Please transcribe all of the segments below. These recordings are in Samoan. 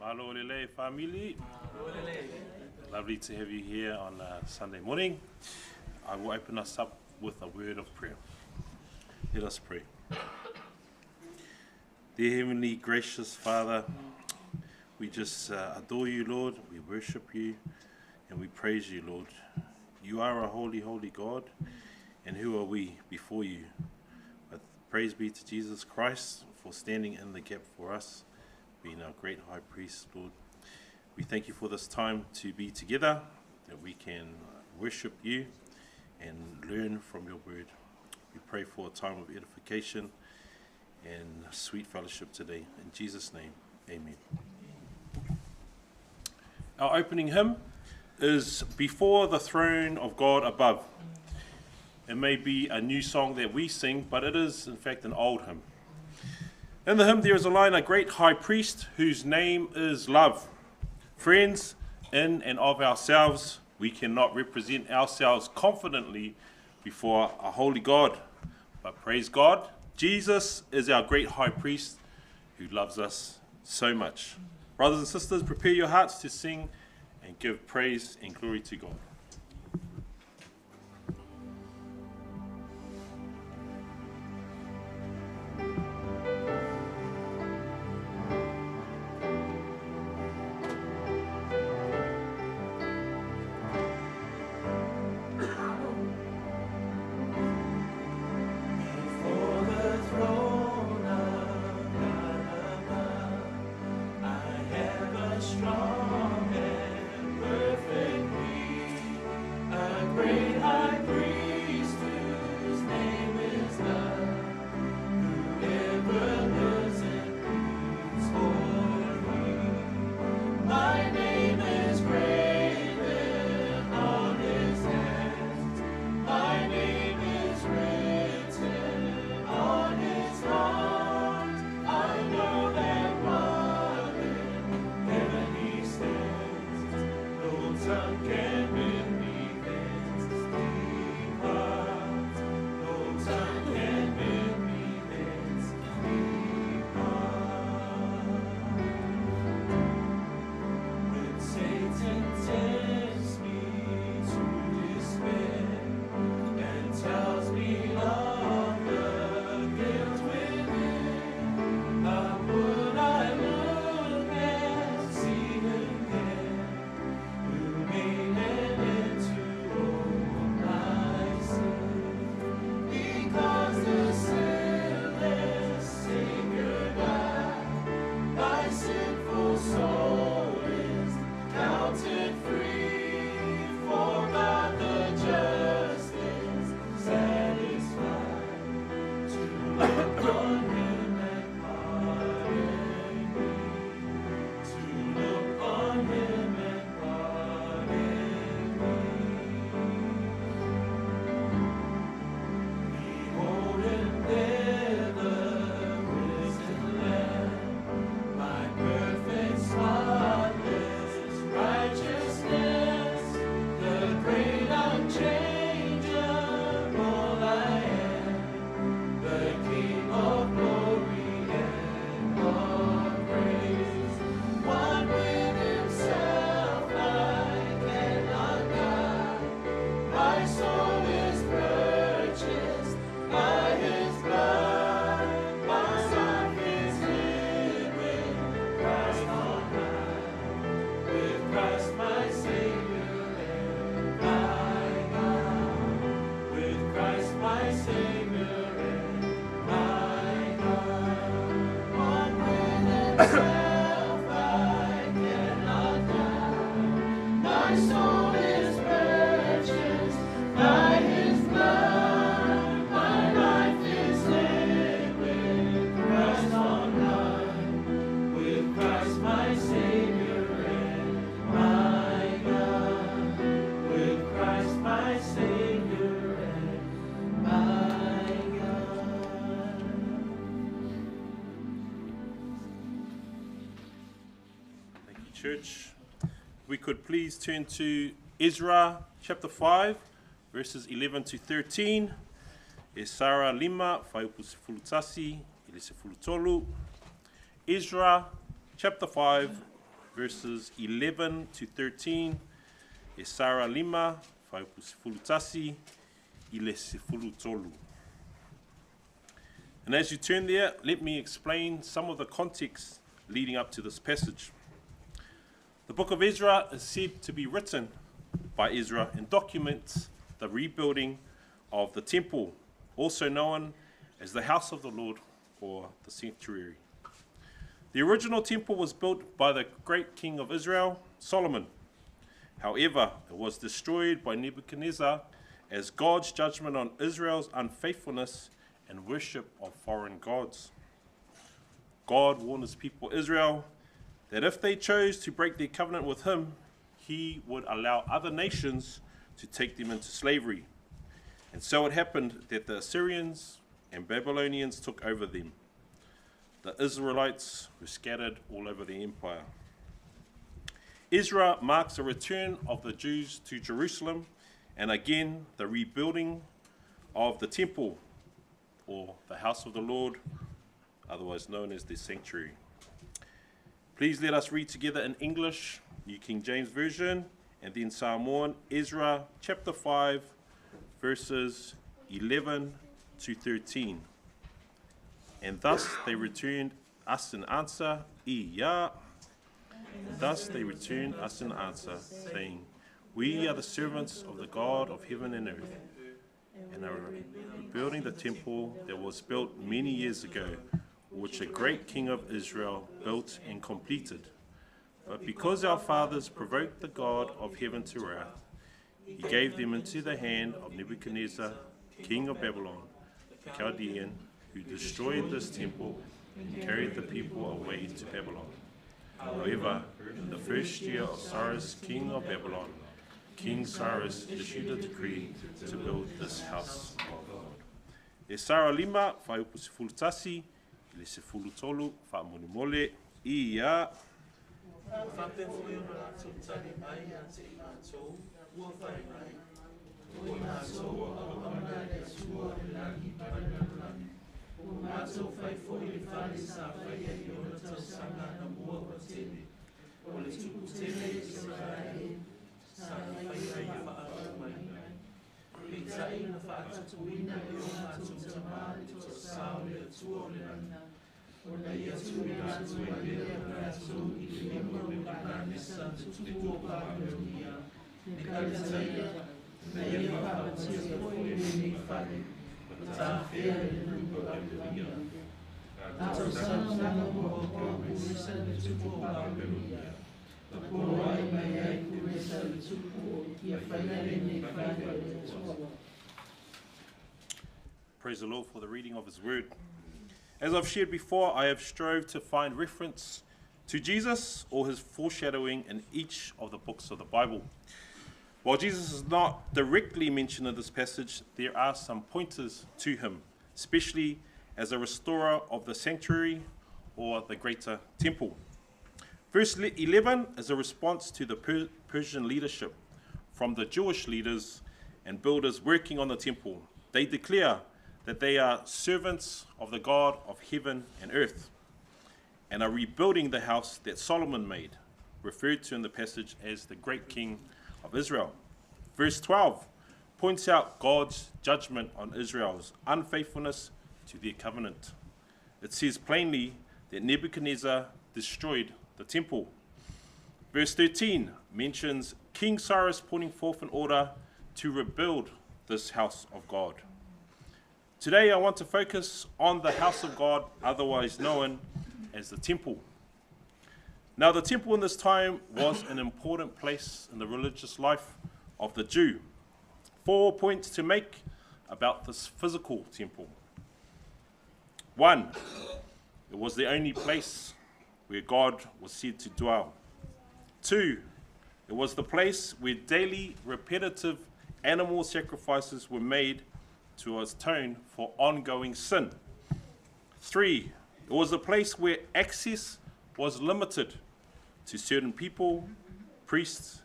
Malo lelei family. Lovely to have you here on a Sunday morning. I will open us up with a word of prayer. Let us pray. Dear Heavenly Gracious Father, we just adore you, Lord. We worship you and we praise you, Lord. You are a holy, holy God, and who are we before you? But praise be to Jesus Christ for standing in the gap for us, being our great high priest, Lord. We thank you for this time to be together, that we can worship you and learn from your word. We pray for a time of edification and sweet fellowship today. In Jesus' name, amen. Our opening hymn is Before the Throne of God Above. It may be a new song that we sing, but it is in fact an old hymn. In the hymn there is a line, a great high priest whose name is love. Friends, in and of ourselves, we cannot represent ourselves confidently before a holy God. But praise God, Jesus is our great high priest who loves us so much. Brothers and sisters, prepare your hearts to sing and give praise and glory to God. Before the throne of God above, I have a strong and perfect plea, a great high priest whose name is love, who ever lives and pleads for me. My name is graven on his hands, my name is written on his heart. I know that while in heaven he stands, no tongue can bid me thence depart. No tongue can bid me thence depart. When Satan tempts me to despair and tells me of the guilt within, upward I look and see him there, who made an end to all my sin. Because the sinless Savior died, my sinful soul is counted free, for God the just is satisfied to look on him and pardon me, to look on him and pardon me. Behold him there, the risen Lamb, my perfect spotless righteousness, the great unchangeable I am, the King of glory and of grace. One with himself I cannot die. My soul is purchased by his blood. My life is hid with Christ on high, with Christ my Savior and my God, with Christ my Savior and my God. One with himself I cannot die. My soul is purchased by his blood. My life is hid with Christ on high, with Christ my Savior and my God, with Christ my Savior and my God. Thank you, church. If we could please turn to Ezra chapter 5, verses 11 to 13. Esara lima, fuaiupu sefulutasi, i le sefulutolu. Ezra chapter 5, verses 11 to 13. Esara lima, fuaiupu 11 i le 13. And as you turn there, let me explain some of the context leading up to this passage. The book of Ezra is said to be written by Ezra and documents the rebuilding of the temple, also known as the house of the Lord or the sanctuary. The original temple was built by the great king of Israel, Solomon. However, it was destroyed by Nebuchadnezzar as God's judgment on Israel's unfaithfulness and worship of foreign gods. God warned his people Israel that if they chose to break their covenant with him, he would allow other nations to take them into slavery. And so it happened that the Assyrians and Babylonians took over them. The Israelites were scattered all over the empire. Ezra marks a return of the Jews to Jerusalem and again the rebuilding of the temple, or the house of the Lord, otherwise known as the sanctuary. Please let us read together in English, New King James Version, and then Samoan, Ezra chapter 5, verses 11 to 13. And thus they returned us an answer, Iya. And thus they returned us an answer, saying, We are the servants of the God of heaven and earth, and are rebuilding the temple that was built many years ago, which a great king of Israel built and completed. But because our fathers provoked the God of heaven to wrath, he gave them into the hand of Nebuchadnezzar, king of Babylon, the Chaldean, who destroyed this temple and carried the people away to Babylon. However, in the first year of Cyrus, king of Babylon, King Cyrus issued a decree to build this house of God. Esara lima, fuaiupu 11, i le 13, faamolemole, ia. Ua faapea foi ona latou tali mai ia te i matou, ua fai mai, O i matou o auauna a le Atua o le lagi ma le lalolagi, ua matou fai foi le fale sa faia i ona tausaga anamua ua tele, o le tupu tele o Isaraelu sa faia ma faaalumaina. Peitai na faatupuina e o matou tamā le toasā o le Atua o le lagi, na ia tuuina atu ai lea o latou i le lima o Nebukadnesa le tupu o Papelonia, le Kaletaia, na ia faamatia foi lenei fale, ma tafea e le tupu o Papelonia. I le tausaga muamua o Kuresa le tupu o Papelonia, na poloai mai ai Kuresa le tupu ia faia lenei fale o le Atua. Praise the Lord for the reading of his word. As I've shared before, I have strove to find reference to Jesus or his foreshadowing in each of the books of the Bible. While Jesus is not directly mentioned in this passage, there are some pointers to him, especially as a restorer of the sanctuary or the greater temple. Verse 11 is a response to the Persian leadership from the Jewish leaders and builders working on the temple. They declare that they are servants of the God of heaven and earth and are rebuilding the house that Solomon made, referred to in the passage as the great king of Israel. Verse 12 points out God's judgment on Israel's unfaithfulness to their covenant. It says plainly that Nebuchadnezzar destroyed the temple. Verse 13 mentions King Cyrus putting forth an order to rebuild this house of God. Today I want to focus on the house of God, otherwise known as the temple. Now, the temple in this time was an important place in the religious life of the Jew. 4 points to make about this physical temple. 1, it was the only place where God was said to dwell. 2, it was the place where daily repetitive animal sacrifices were made to atone for ongoing sin. 3, it was a place where access was limited to certain people, priests,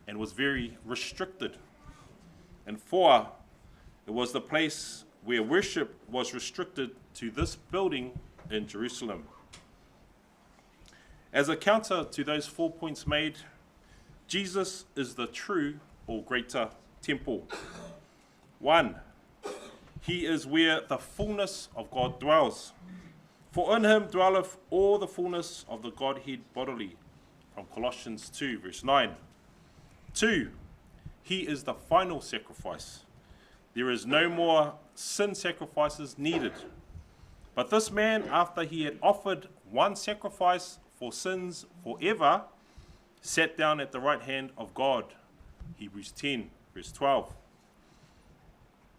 and was very restricted. And 4, it was the place where worship was restricted to this building in Jerusalem. As a counter to those 4 points made, Jesus is the true or greater temple. 1, he is where the fullness of God dwells. For in him dwelleth all the fullness of the Godhead bodily. From Colossians 2, verse 9. 2, he is the final sacrifice. There is no more sin sacrifices needed. But this man, after he had offered one sacrifice for sins forever, sat down at the right hand of God. Hebrews 10, verse 12.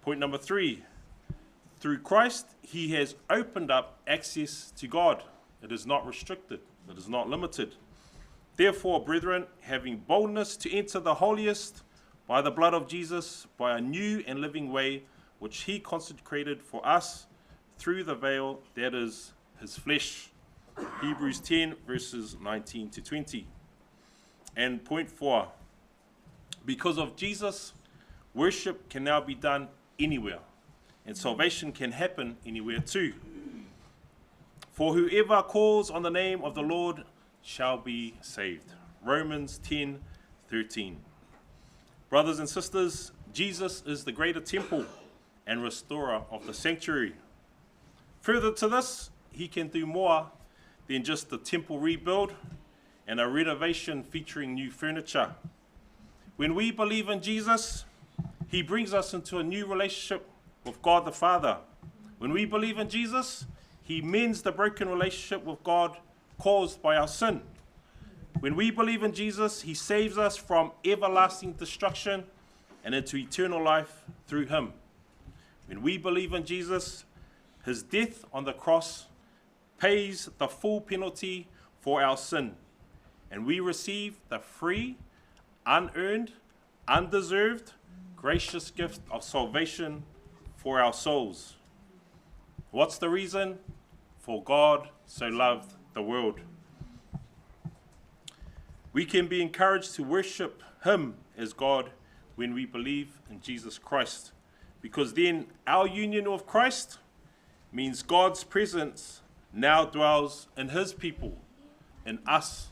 Point number 3. Through Christ, he has opened up access to God. It is not restricted. It is not limited. Therefore, brethren, having boldness to enter the holiest by the blood of Jesus, by a new and living way, which he consecrated for us through the veil, that is his flesh. Hebrews 10, verses 19 to 20. And point 4, because of Jesus, worship can now be done anywhere, and salvation can happen anywhere too. For whoever calls on the name of the Lord shall be saved. Romans 10:13. Brothers and sisters, Jesus is the greater temple and restorer of the sanctuary. Further to this, he can do more than just the temple rebuild and a renovation featuring new furniture. When we believe in Jesus, he brings us into a new relationship with God the Father. When we believe in Jesus, he mends the broken relationship with God caused by our sin. When we believe in Jesus, he saves us from everlasting destruction and into eternal life through him. When we believe in Jesus, his death on the cross pays the full penalty for our sin, and we receive the free, unearned, undeserved, gracious gift of salvation for our souls. What's the reason? For God so loved the world. We can be encouraged to worship him as God when we believe in Jesus Christ, because then our union with Christ means God's presence now dwells in his people, in us,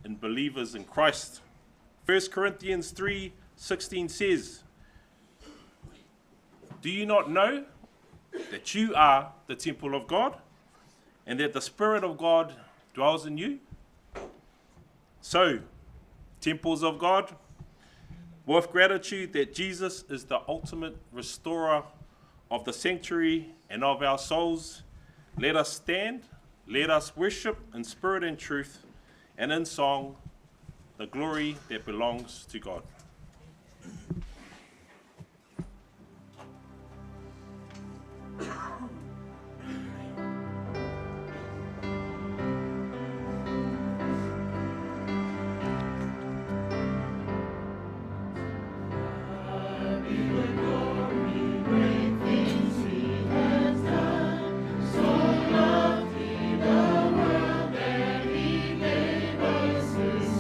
in believers in Christ. 1 Corinthians 3:16 says, "Do you not know that you are the temple of God, and that the Spirit of God dwells in you?" So, temples of God, with gratitude that Jesus is the ultimate restorer of the sanctuary and of our souls, let us stand, let us worship in spirit and truth, and in song, the glory that belongs to God.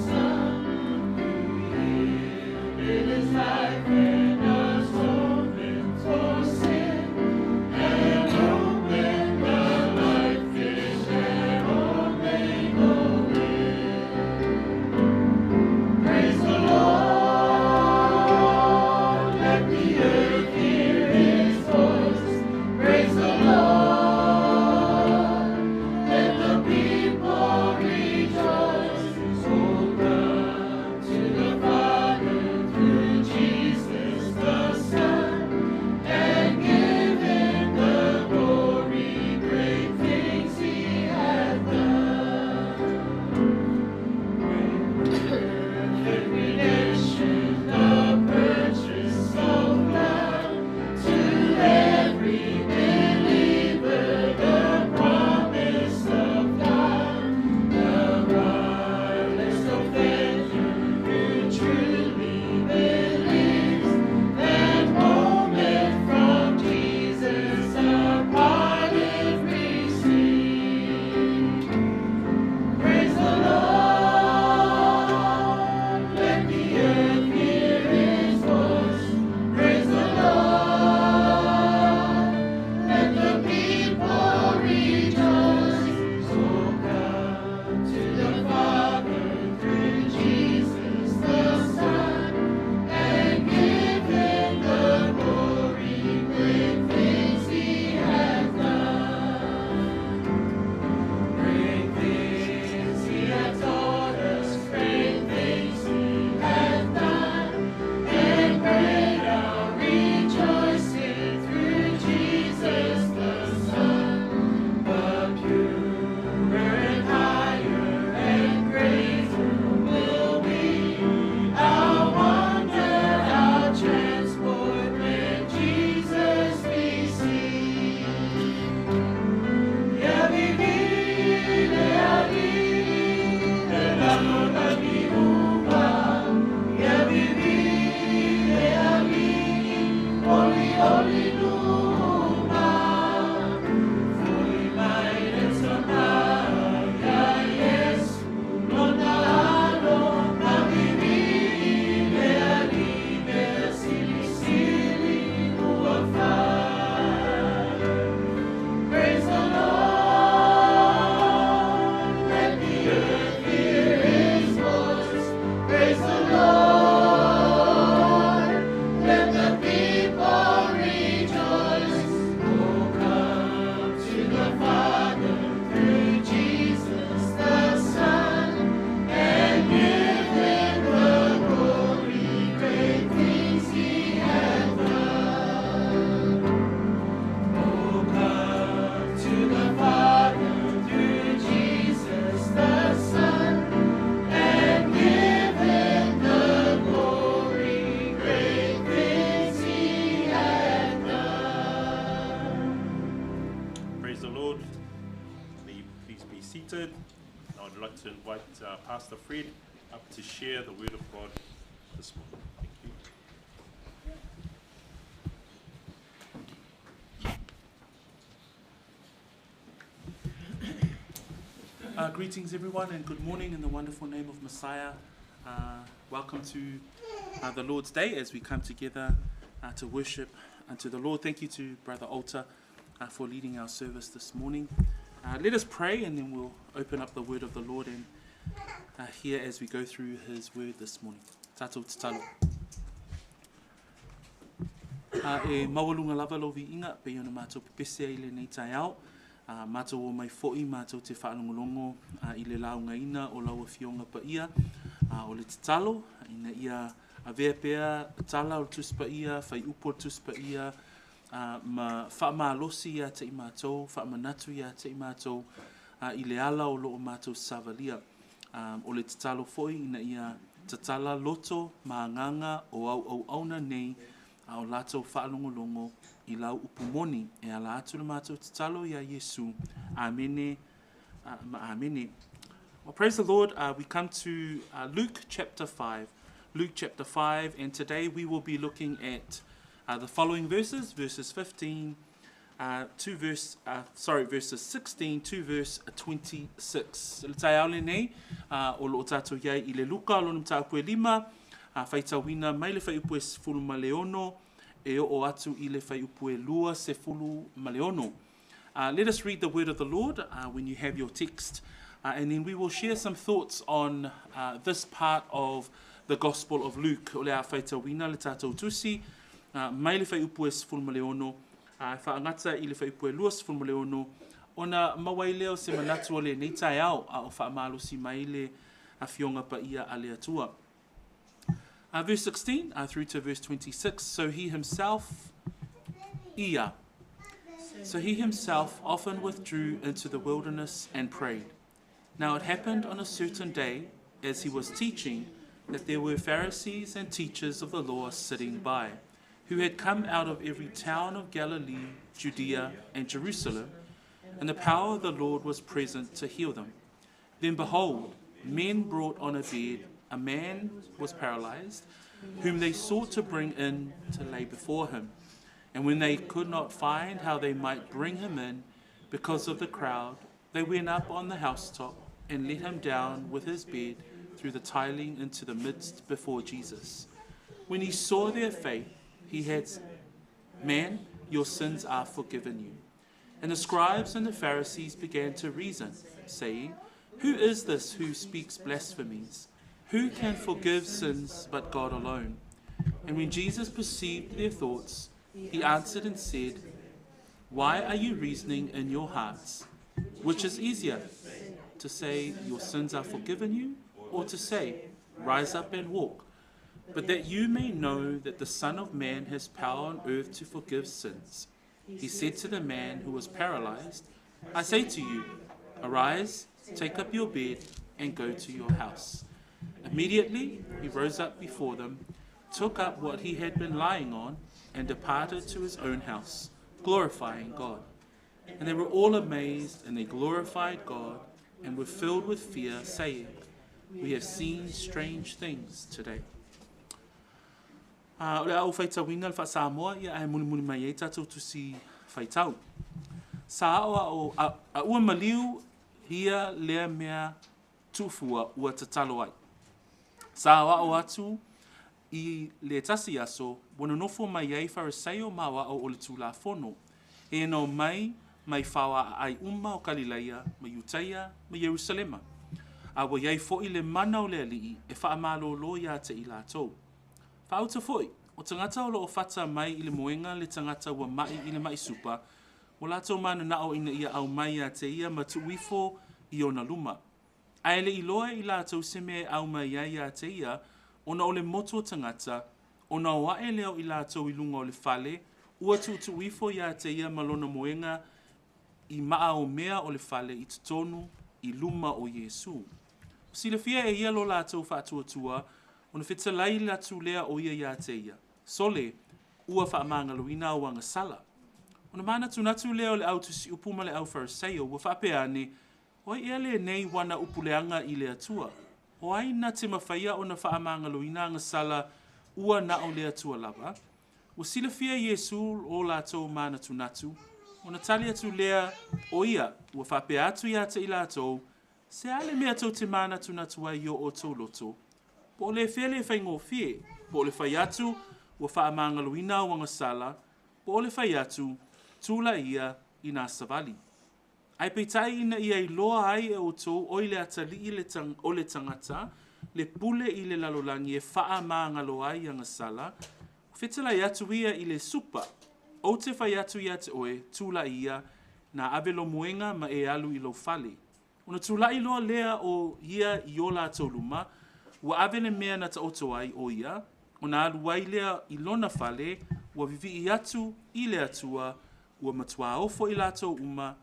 Son, who Please be seated. I'd like to invite Pastor Fred up to share the Word of God this morning. Thank you. Greetings everyone and good morning in the wonderful name of Messiah. Welcome to the Lord's Day as we come together to worship unto the Lord. Thank you to Brother Alter for leading our service this morning. Let us pray and then we'll open up the word of the Lord and hear as we go through his word this morning. Tātou tatalo. E maualunga lava lo viiga pe ona mātou pepese i lenei taeao. Mātou o mai foi, mātou te whaalongolongo i le laungaina o lau afioga paia o le tatalo ina ia avea pea tala o le Tusi Paia, whaiupu o le Tusi Paia, ma whaamalosi ia te i mātou, whaamanatu ia te i mātou, i le ala o loo mātou savalia. O le tatalo foi ina ia tatala loto maanganga o au au auna nei a o lātou whaalongolongo i lau upumoni e ala atu le mātou tatalo ia Yesu. Amene, ma amene. Well, praise the Lord. We come to Luke chapter 5. Luke chapter 5, and today we will be looking at the following verses, verses 15 to verse, verses 16 to verse 26. Le taeao lenei, o loo tātou iai i le Luka o lona mataupu e 5, whaitauina mai le whaiupu e 16 e o atu i le whaiupu e 26. Let us read the word of the Lord when you have your text, and then we will share some thoughts on this part of the Gospel of Luke. O le a whaitauina le tātou tusi, mai le whaiupu e 16, whaangata i le whaiupu e 26, ona mawai leo se manatu o le nei taeao a o whaamalosi mai le afioga paia a le Atua. Verse 16 through to verse 26. So he himself, So he himself often withdrew into the wilderness and prayed. Now it happened on a certain day, as he was teaching, that there were Pharisees and teachers of the law sitting by, who had come out of every town of Galilee, Judea, and Jerusalem, and the power of the Lord was present to heal them. Then behold, men brought on a bed a man was paralyzed, whom they sought to bring in to lay before him. And when they could not find how they might bring him in because of the crowd, they went up on the housetop and let him down with his bed through the tiling into the midst before Jesus. When he saw their faith, he had said, "Man, your sins are forgiven you." And the scribes and the Pharisees began to reason, saying, "Who is this who speaks blasphemies? Who can forgive sins but God alone?" And when Jesus perceived their thoughts, he answered and said, "Why are you reasoning in your hearts? Which is easier, to say, 'Your sins are forgiven you,' or to say, 'Rise up and walk'? But that you may know that the Son of Man has power on earth to forgive sins." He said to the man who was paralyzed, "I say to you, arise, take up your bed, and go to your house." Immediately he rose up before them, took up what he had been lying on, and departed to his own house, glorifying God. And they were all amazed, and they glorified God, and were filled with fear, saying, "We have seen strange things today." O le au whaitauina le whaasamoa ia ai muni muni mai e tātou tusi whaitau. Sa ao a ua maliu hia lea mea tufua ua tatalo ai. Sa ao atu i le tasi aso, wana nofo mai ai Fariseio mawa o le tūlafono. E no mai mai whawa ai uma o Kalileia, ma Iutaia, ma Yerusalema. A wa iai foi le mana o le alii e whaamalolo ia te i lātou. Whaauta foi, o tangata o loo whata mai i le moenga le tangata ua mai i le mai supa, o lātou mana nao ina ia au mai a te ia ma tuifo i ona luma. Ae le iloa i lātou se mea au mai ai a te ia, ona o le motu o tangata, ona o ae leo i lātou i lunga o le fale, ua tutuifo ia te ia malona moenga i maa o mea o le fale i totonu i luma o Yesu. O silafia e ia lo lātou whaatuatua, ona fetalai latu lea o ia ia te ia. Sole, ua whaamangaloina o anga sala. Ona mana tunatu lea o le au tusi upu ma le au Fariseio, ua whaapeane, O ai ea lenei ua na upu leaga i le Atua? O ai na te mafaia ona faamagaloina agasala ua na o le Atua lava? Ua silafia e Iesu o latou manatunatu, ona tali atu lea o ia, ua faapea atu ia te i latou, se a le mea tou te manatunatu ai i o outou loto? Po o le fea le faigofie, po o le fai atu, ua faamagaloina au agasala, po o le fai atu, tula'i ia ina savali. Ae peitai ina ia iloa ai e outou o i le Atalii o le tagata, le pule i le lalolagi e faamagalo ai agasala, fetalai atu ia i le supa, ou te fai atu ia te oe, tula'i ia, na ave lou moega ma e alu i lou fale. Ona tula'i loa lea o ia i o latou luma, ua ave le mea na taoto ai o ia, ona alu ai lea i lona fale, ua vivii atu i le Atua, ua matuā ofo i latou uma,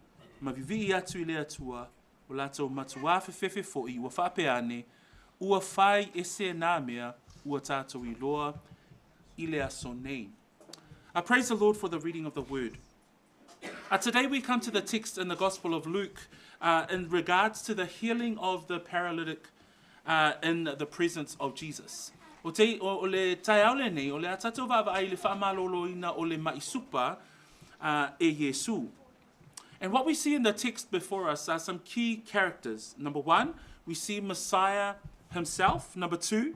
ma vivii atu i le Atua, ua latou matuā fefefe foi, ua faapea ane, ua fai ese nā mea, ua tātou iloa i le aso nei. I praise the Lord for the reading of the word. Today we come to the text in the Gospel of Luke in regards to the healing of the paralytic in the presence of Jesus. O, te, o, o le taeao lenei, o le a tātou vaavaai i le faamaloloina o le ma'i supa e Iesu. And what we see in the text before us are some key characters. Number one, we see Messiah himself. Number two,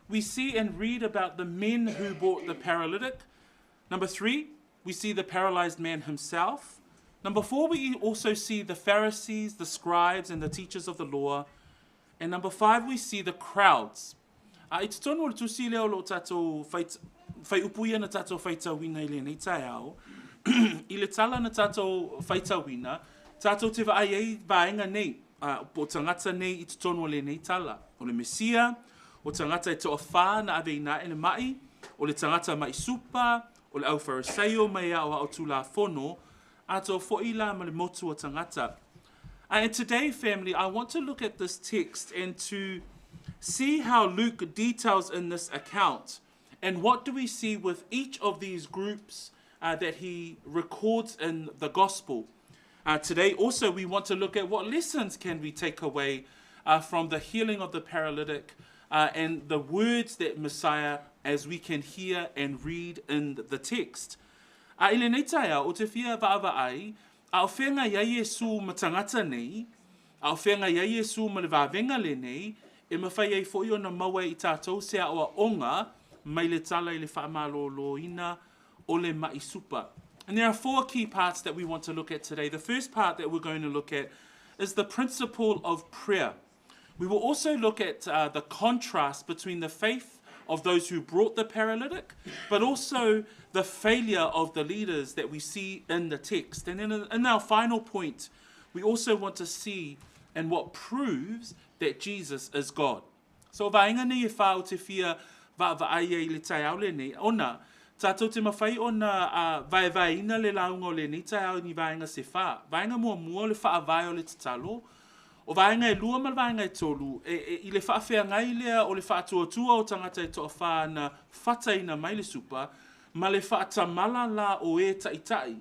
we see and read about the men who brought the paralytic. Number three, we see the paralyzed man himself. Number four, we also see the Pharisees, the scribes, and the teachers of the law. And number five, we see the crowds. A i totonu o le tusi lea o lo o tātou whai upu ia na tātou faitauina i lenei taeao, i le tala na tātou faitauina, tātou te vaai ai vaenga nei, po tagata nei i totonu o lenei tala. O le Mesia, o tagata e toawhā na ave ina e le ma'i, o le tagata ma'i supa, o le au Fariseio mai a o ao tulafono, a tō foi la ma le motu o tagata. And today, family, I want to look at this text and to see how Luke details in this account and what do we see with each of these groups that he records in the gospel. Today also we want to look at what lessons can we take away from the healing of the paralytic and the words that Messiah, as we can hear and read in the text. A i lenei taeao, ou te fia vaavaai, a o feagai ai Iesu ma tagata nei, a o feagai ai Iesu ma le vavega lenei, e mafai ai foi ona maua i tātou se aoaoga mai le tala i le faamaloloina o le ma'i supa. And there are four key parts that we want to look at today. The first part that we're going to look at is the principle of prayer. We will also look at the contrast between the faith of those who brought the paralytic, but also the failure of the leaders that we see in the text. And then in our final point, we also want to see and what proves that Jesus is God. So vaenga nei e whā o te fia vaavaai ai i le taeao lenei, ona, tātou te mawhai ona vaevaeina le lauga o lenei taeao ni vaenga se whā. Vaenga muamua o le faavae o le tatalo, o vaenga e lua ma le vaenga e tolu, e, i le faafeagai lea o le faatuatua o tagata e toawhā na fataina mai le supa, ma le faatamala la o e ta'ita'i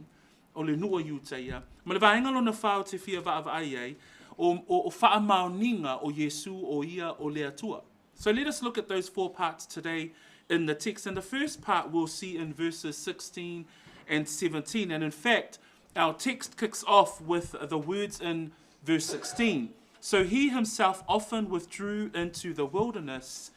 o le nuu o Iutaia. Ma le vaenga lona whā o te fia vaavaai ai, o faamaoniga o Iesu o ia o le Atua. So let us look at those four parts today in the text. And the first part we'll see in verses 16 and 17. And in fact, our text kicks off with the words in verse 16. So he himself often withdrew into the wilderness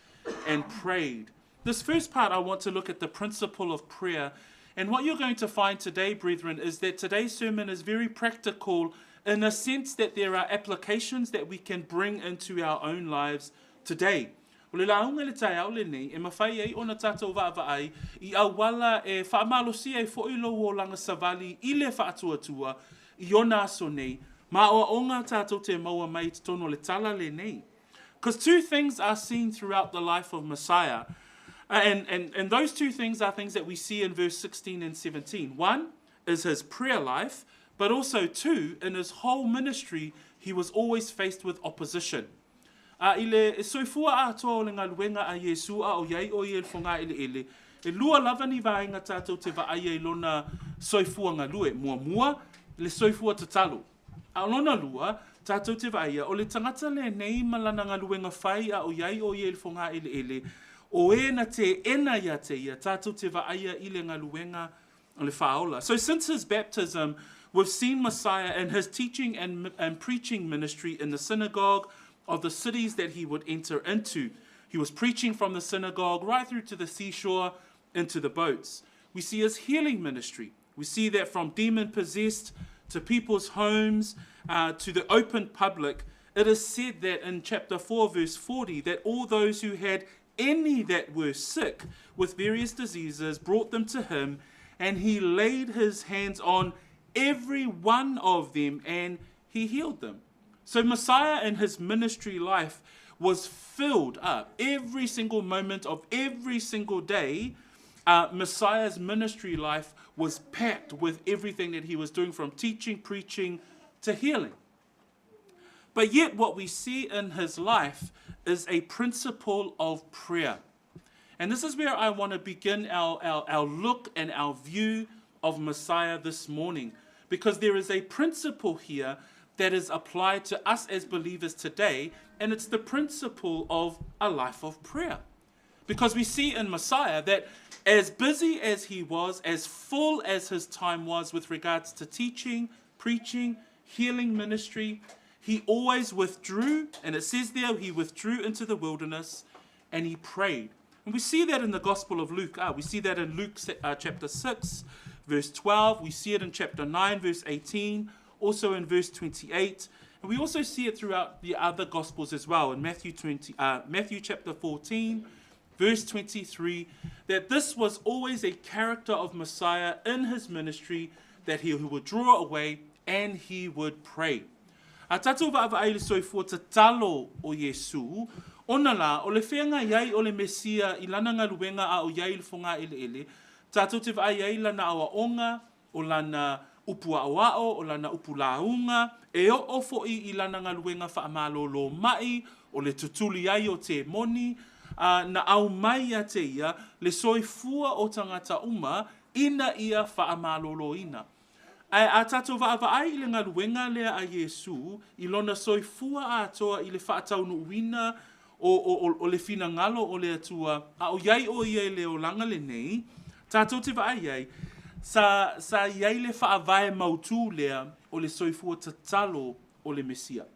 and prayed. This first part, I want to look at the principle of prayer. And what you're going to find today, brethren, is that today's sermon is very practical in a sense that there are applications that we can bring into our own lives today. O le lauga le taeao lenei, e mafai ai ona tātou vaavaai i auala e faamalosia ai foi lou olaga savali i le faatuatua i ona aso nei, ma aoaoga tātou te maua mai i totonu o le tala lenei. Because two things are seen throughout the life of Messiah. And those two things are things that we see in verse 16 and 17. One is his prayer life, but also two, in his whole ministry, he was always faced with opposition. A i le soifua atoa o le galuega a Iesu a o iai o ia i le fogaeleele, e lua lava ni vaega tātou te vaai ai i lona soifua galue. Muamua, le soifua tatalo. A o lona lua, tatou te vaaia, o le tagata lenei ma lana galuega fai a o i ai o ia i le fogaeleele, o e na teena ia te ia, tatou te vaaia i le galuega o le faaola. So since his baptism, we've seen Messiah and his teaching and preaching ministry in the synagogue of the cities that he would enter into. He was preaching from the synagogue right through to the seashore, into the boats. We see his healing ministry. We see that from demon possessed to people's homes, to the open public. It is said that in chapter 4, verse 40, that all those who had any that were sick with various diseases brought them to him, and he laid his hands on every one of them and he healed them. So Messiah in his ministry life was filled up every single moment of every single day. Messiah's ministry life was packed with everything that he was doing, from teaching, preaching, to healing. But yet what we see in his life is a principle of prayer. And this is where I want to begin our look and our view of Messiah this morning, because there is a principle here that is applied to us as believers today, and it's the principle of a life of prayer. Because we see in Messiah that as busy as he was, as full as his time was with regards to teaching, preaching, healing ministry, he always withdrew, and it says there he withdrew into the wilderness and he prayed. And we see that in the Gospel of Luke. We see that in Luke chapter 6, verse 12. We see it in chapter 9, verse 18, also in verse 28. And we also see it throughout the other Gospels as well. In Matthew chapter 14, verse 23, that this was always a character of Messiah in his ministry, that he would draw away and he would pray. A tatou vaavaai i le soifua tatalo o Iesu, ona la, o le feagai ai o le Mesia i lana galuega a o i ai i le fogaeleele, tatou te vaai ai i lana aoaoga, o lana upu aoao, o lana upu lauga, e oo foi i lana galuega faamalōlō mai, o le tutuli ai o temoni, na aumai ia te ia le soifua o tagata uma ina ia faamalōlōina. Ae a tatou vaavaai i le galuega lea a Iesu i lona soifua atoa i le faataunuuina o le finagalo o le Atua, a o i ai o ia i le olaga lenei, tatou te vaai ai, sa i ai le faavae mautū lea o le soifua tatalo o le Mesia.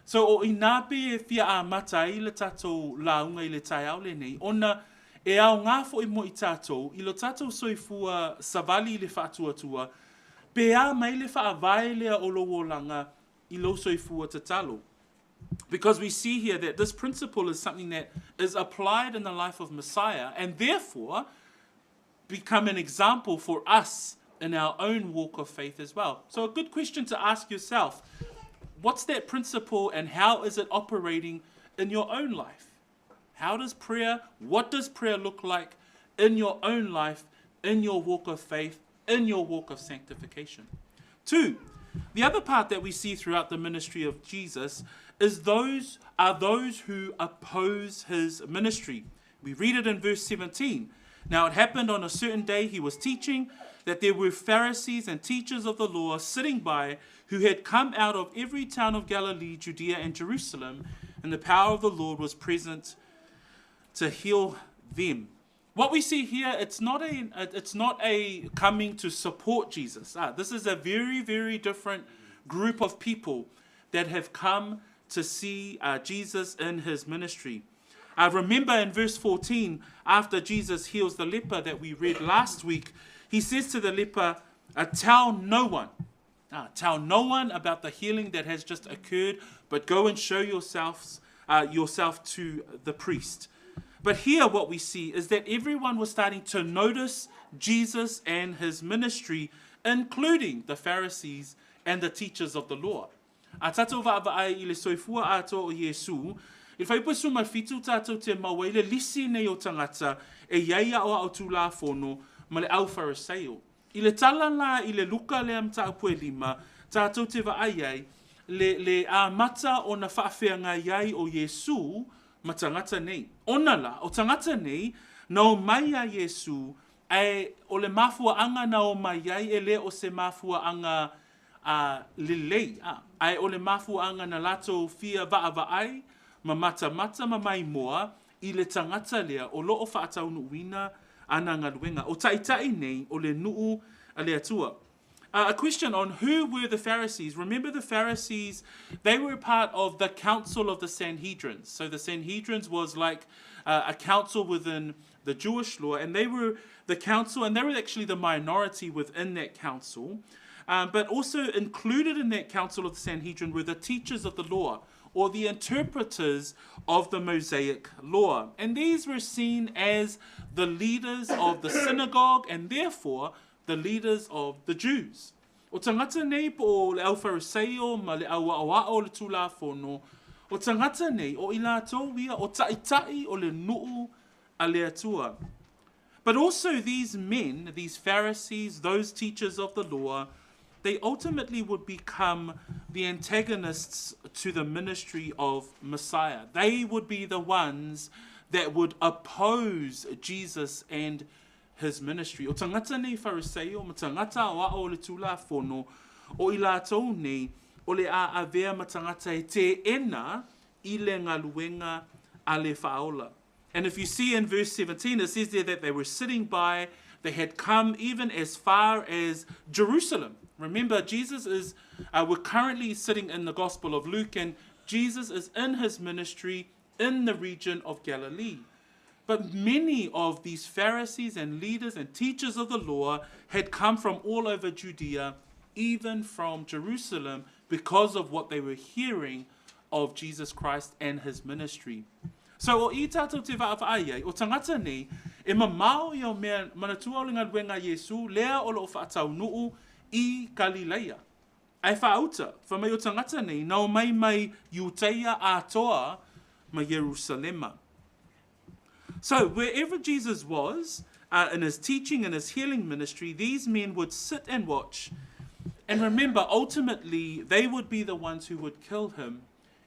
So o i ina pe e fia amata ai le tatou lauga i le taeao lenei, ona e aogā foi mo i tatou, i lo tatou soifua savali i le faatuatua, pe a mai le faavae lea o lou olaga i lou soifua tatalo. Because we see here that this principle is something that is applied in the life of Messiah and therefore become an example for us in our own walk of faith as well. So a good question to ask yourself, what's that principle and how is it operating in your own life? What does prayer look like in your own life, in your walk of faith, in your walk of sanctification? 2, the other part that we see throughout the ministry of Jesus is those who oppose his ministry. We read it in verse 17. Now it happened on a certain day he was teaching that there were Pharisees and teachers of the law sitting by who had come out of every town of Galilee, Judea and Jerusalem, and the power of the Lord was present to heal them. What we see here, it's not a coming to support Jesus. This is a very, very different group of people that have come to see Jesus in his ministry. Remember in verse 14, after Jesus heals the leper that we read last week, he says to the leper, tell no one. Tell no one about the healing that has just occurred, but go and show yourself to the priest. But here what we see is that everyone was starting to notice Jesus and his ministry, including the Pharisees and the teachers of the law. A tatou vaavaai i le soifua atoa o Iesu, i le fuaiupu 17 tatou te maua i le lisi nei o tagata e i ai aoao tulafono ma le au Fariseio. I le tala la i le Luka lea mataupu e 5, tatou te vaai ai le amata ona faafeagai ai o Iesu ma tagata nei. Ona la, o tagata nei, na o mai a Iesu, ae o le mafuaanga na o mai ai e le o se mafuaanga lelei, ae o le mafuaaga na latou fia vaavaai ma matamata ma maimoa i le tagata lea o lo o faataunuuina ana galuega. O taitai nei o le nuu a le Atua. A question on who were the Pharisees. Remember, the Pharisees, they were part of the council of the Sanhedrins. So the Sanhedrins was like a council within the Jewish law, and they were the council, and they were actually the minority within that council. But also included in that council of the Sanhedrin were the teachers of the law, or the interpreters of the Mosaic law. And these were seen as the leaders of the synagogue and therefore the leaders of the Jews. O tagata nei po o le au Fariseio ma le au aoao o le Tulafono, o tagata nei o i latou ia o taitai o le nuu a le Atua. But also these men, these Pharisees, those teachers of the law, they ultimately would become the antagonists to the ministry of Messiah. They would be the ones that would oppose Jesus and his ministry. O tagata nei Fariseio, ma tagata aoao o le Tulafono, o i latou nei, o le a avea ma tagata e teena i le galuega a le Faaola. And if you see in verse 17, it says there that they were sitting by, they had come even as far as Jerusalem. Remember, we're currently sitting in the Gospel of Luke, and Jesus is in his ministry in the region of Galilee. But many of these Pharisees and leaders and teachers of the law had come from all over Judea, even from Jerusalem, because of what they were hearing of Jesus Christ and his ministry. So o i tātou te vaavaai ai, o tagata nei, e mamao ia o mea manatua o le galuega a Iesu, lea o lo o faataunuu i Kalileia. Ae faauta, fai mai o tagata nei, na omai mai Iutaia atoa ma Ierusalema. So wherever Jesus was, in his teaching and his healing ministry, these men would sit and watch. And remember, ultimately, they would be the ones who would kill him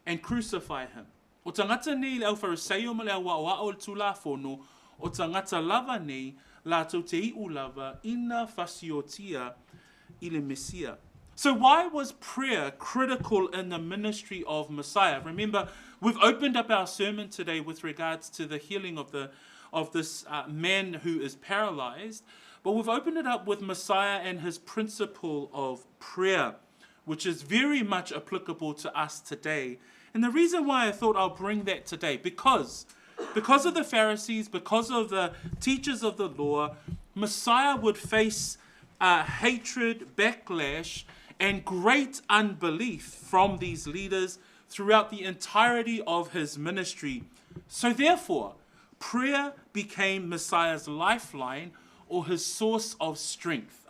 and crucify him. O tagata nei le au Fariseio ma le au aoao o le Tulafono, o tagata lava nei, latou te iu lava ina fasiotia i le Mesia. So why was prayer critical in the ministry of Messiah? Remember, we've opened up our sermon today with regards to the healing of this man who is paralyzed, but we've opened it up with Messiah and his principle of prayer, which is very much applicable to us today. And the reason why I thought I'll bring that today, because of the Pharisees, because of the teachers of the law, Messiah would face hatred, backlash, and great unbelief from these leaders throughout the entirety of his ministry. So therefore, prayer became Messiah's lifeline or his source of strength.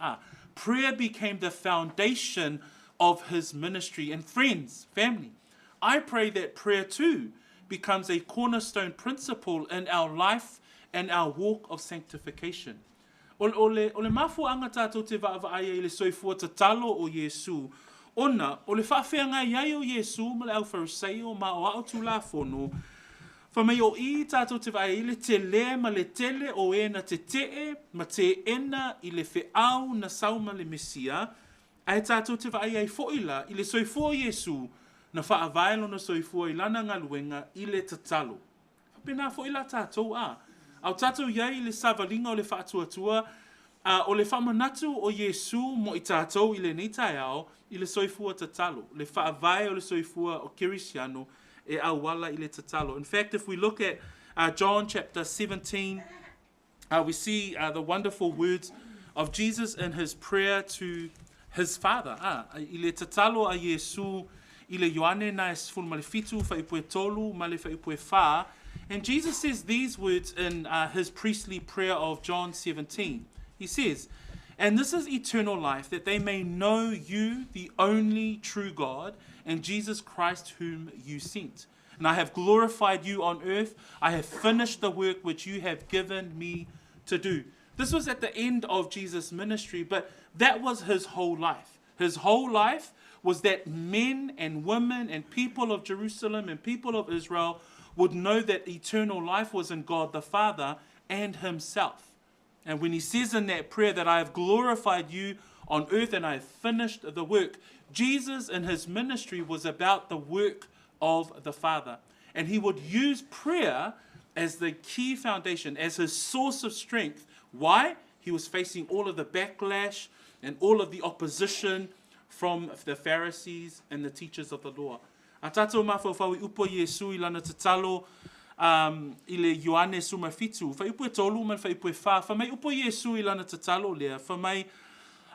Prayer became the foundation of his ministry. And friends, family, I pray that prayer too becomes a cornerstone principle in our life and our walk of sanctification. O le mafuaaga tatou te vaavaai ai i le soifua tatalo o Iesu, ona o le faafeagai ai o Iesu ma le au Fariseio ma aoao Tulafono, fai mai o i tatou te vaai ai le telē ma le tele o e na tetee ma teena i le feau na sau ma le Mesia, ae tatou te vaai ai foʻi la i le soifua o Iesu na faavae lona soifua i lana galuega i le tatalo. Faapena foʻi la tatou a. A o tatou iai i le savaliga o le faatuatua, a o le faamanatu o Iesu mo i tatou i lenei taeao i le soifua tatalo, le faavae o le soifua o Kerisiano e auala i le tatalo. In fact, if we look at John chapter 17, we see the wonderful words of Jesus in his prayer to his Father. I le tatalo a Iesu i le Ioane na e 17 fuaiupu e 3 ma le fuaiupu e 4. And Jesus says these words in his priestly prayer of John 17. He says, "And this is eternal life, that they may know you, the only true God, and Jesus Christ whom you sent. And I have glorified you on earth. I have finished the work which you have given me to do." This was at the end of Jesus' ministry, but that was his whole life. His whole life was that men and women and people of Jerusalem and people of Israel would know that eternal life was in God the Father and himself. And when he says in that prayer that I have glorified you on earth and I have finished the work, Jesus in his ministry was about the work of the Father. And he would use prayer as the key foundation, as his source of strength. Why? He was facing all of the backlash and all of the opposition from the Pharisees and the teachers of the law. A tātou mafaufau i upu a Iesu i lana tatalo um, i le Ioane suma fitu, fuaiupu e tolu ma le fuaiupu e whā, wha mai upu a Iesu i lana tatalo lea, wha mai,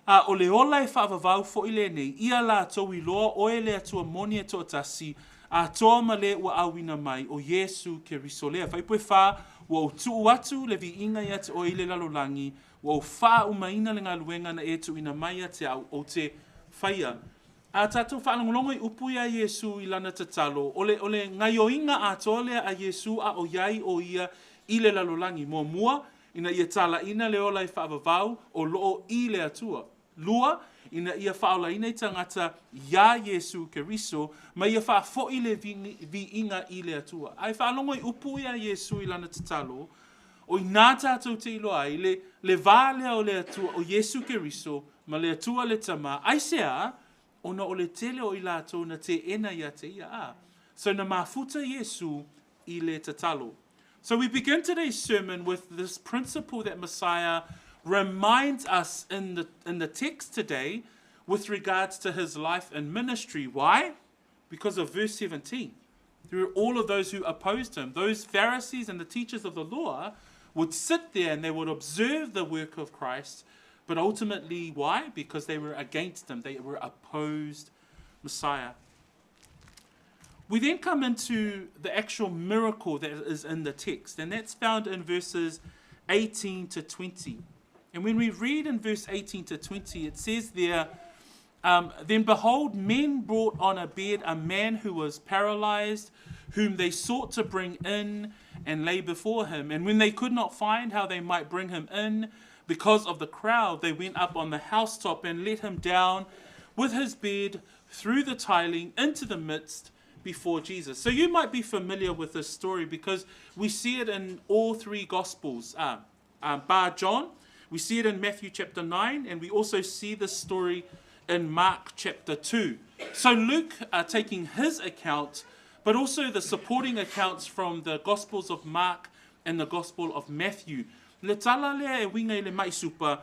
a o le ola e whaavavau fo'i lenei, ia lātou iloa oe le Atua moni e toatasi, atoa ma le ua auina mai, o Iesu Keriso lea. Fuaiupu e whā, ua ou tuu atu le viiga ia te oe i le lalolagi, ua ou faaumaina le galuega na e tuuina mai ia te au, ou te faia. A tātou faalogologo i upu ia Iesu i lana tatalo, o le, o le gaioiga atoa lea a Iesu a o iai o ia i le lalolagi. Muamua, ina ia talaina le ola e faavavau o loo i le Atua. Lua, ina ia faaolaina i tagata iā Iesu Keriso, ma ia faafoi le viiga i le Atua. A e faalogo i upu ia Iesu i lana tatalo, o inā tātou te iloa ai le, le va lea o le Atua, o Iesu Keriso, ma le Atua le Tama, aisea? Ona o le tele o i latou na teena ia te ia, a. So na mafuta Iesu i le tatalo. So we begin today's sermon with this principle that Messiah reminds us in the, in the text today with regards to his life and ministry. Why? Because of verse 17. Through all of those who opposed him, those Pharisees and the teachers of the law would sit there and they would observe the work of Christ, but ultimately, why? Because they were against him, they were opposed Messiah. We then come into the actual miracle that is in the text, and that's found in verses 18 to 20. And when we read in verse 18 to 20, it says there, Then behold, men brought on a bed a man who was paralyzed, whom they sought to bring in and lay before him. And when they could not find how they might bring him in, because of the crowd, they went up on the housetop and let him down with his bed through the tiling into the midst before Jesus. So you might be familiar with this story because we see it in all three Gospels. Bar John, we see it in Matthew chapter 9, and we also see this story in Mark chapter 2. So Luke, taking his account, but also the supporting accounts from the Gospels of Mark and the Gospel of Matthew. Le tala lea e winga i le mai supa,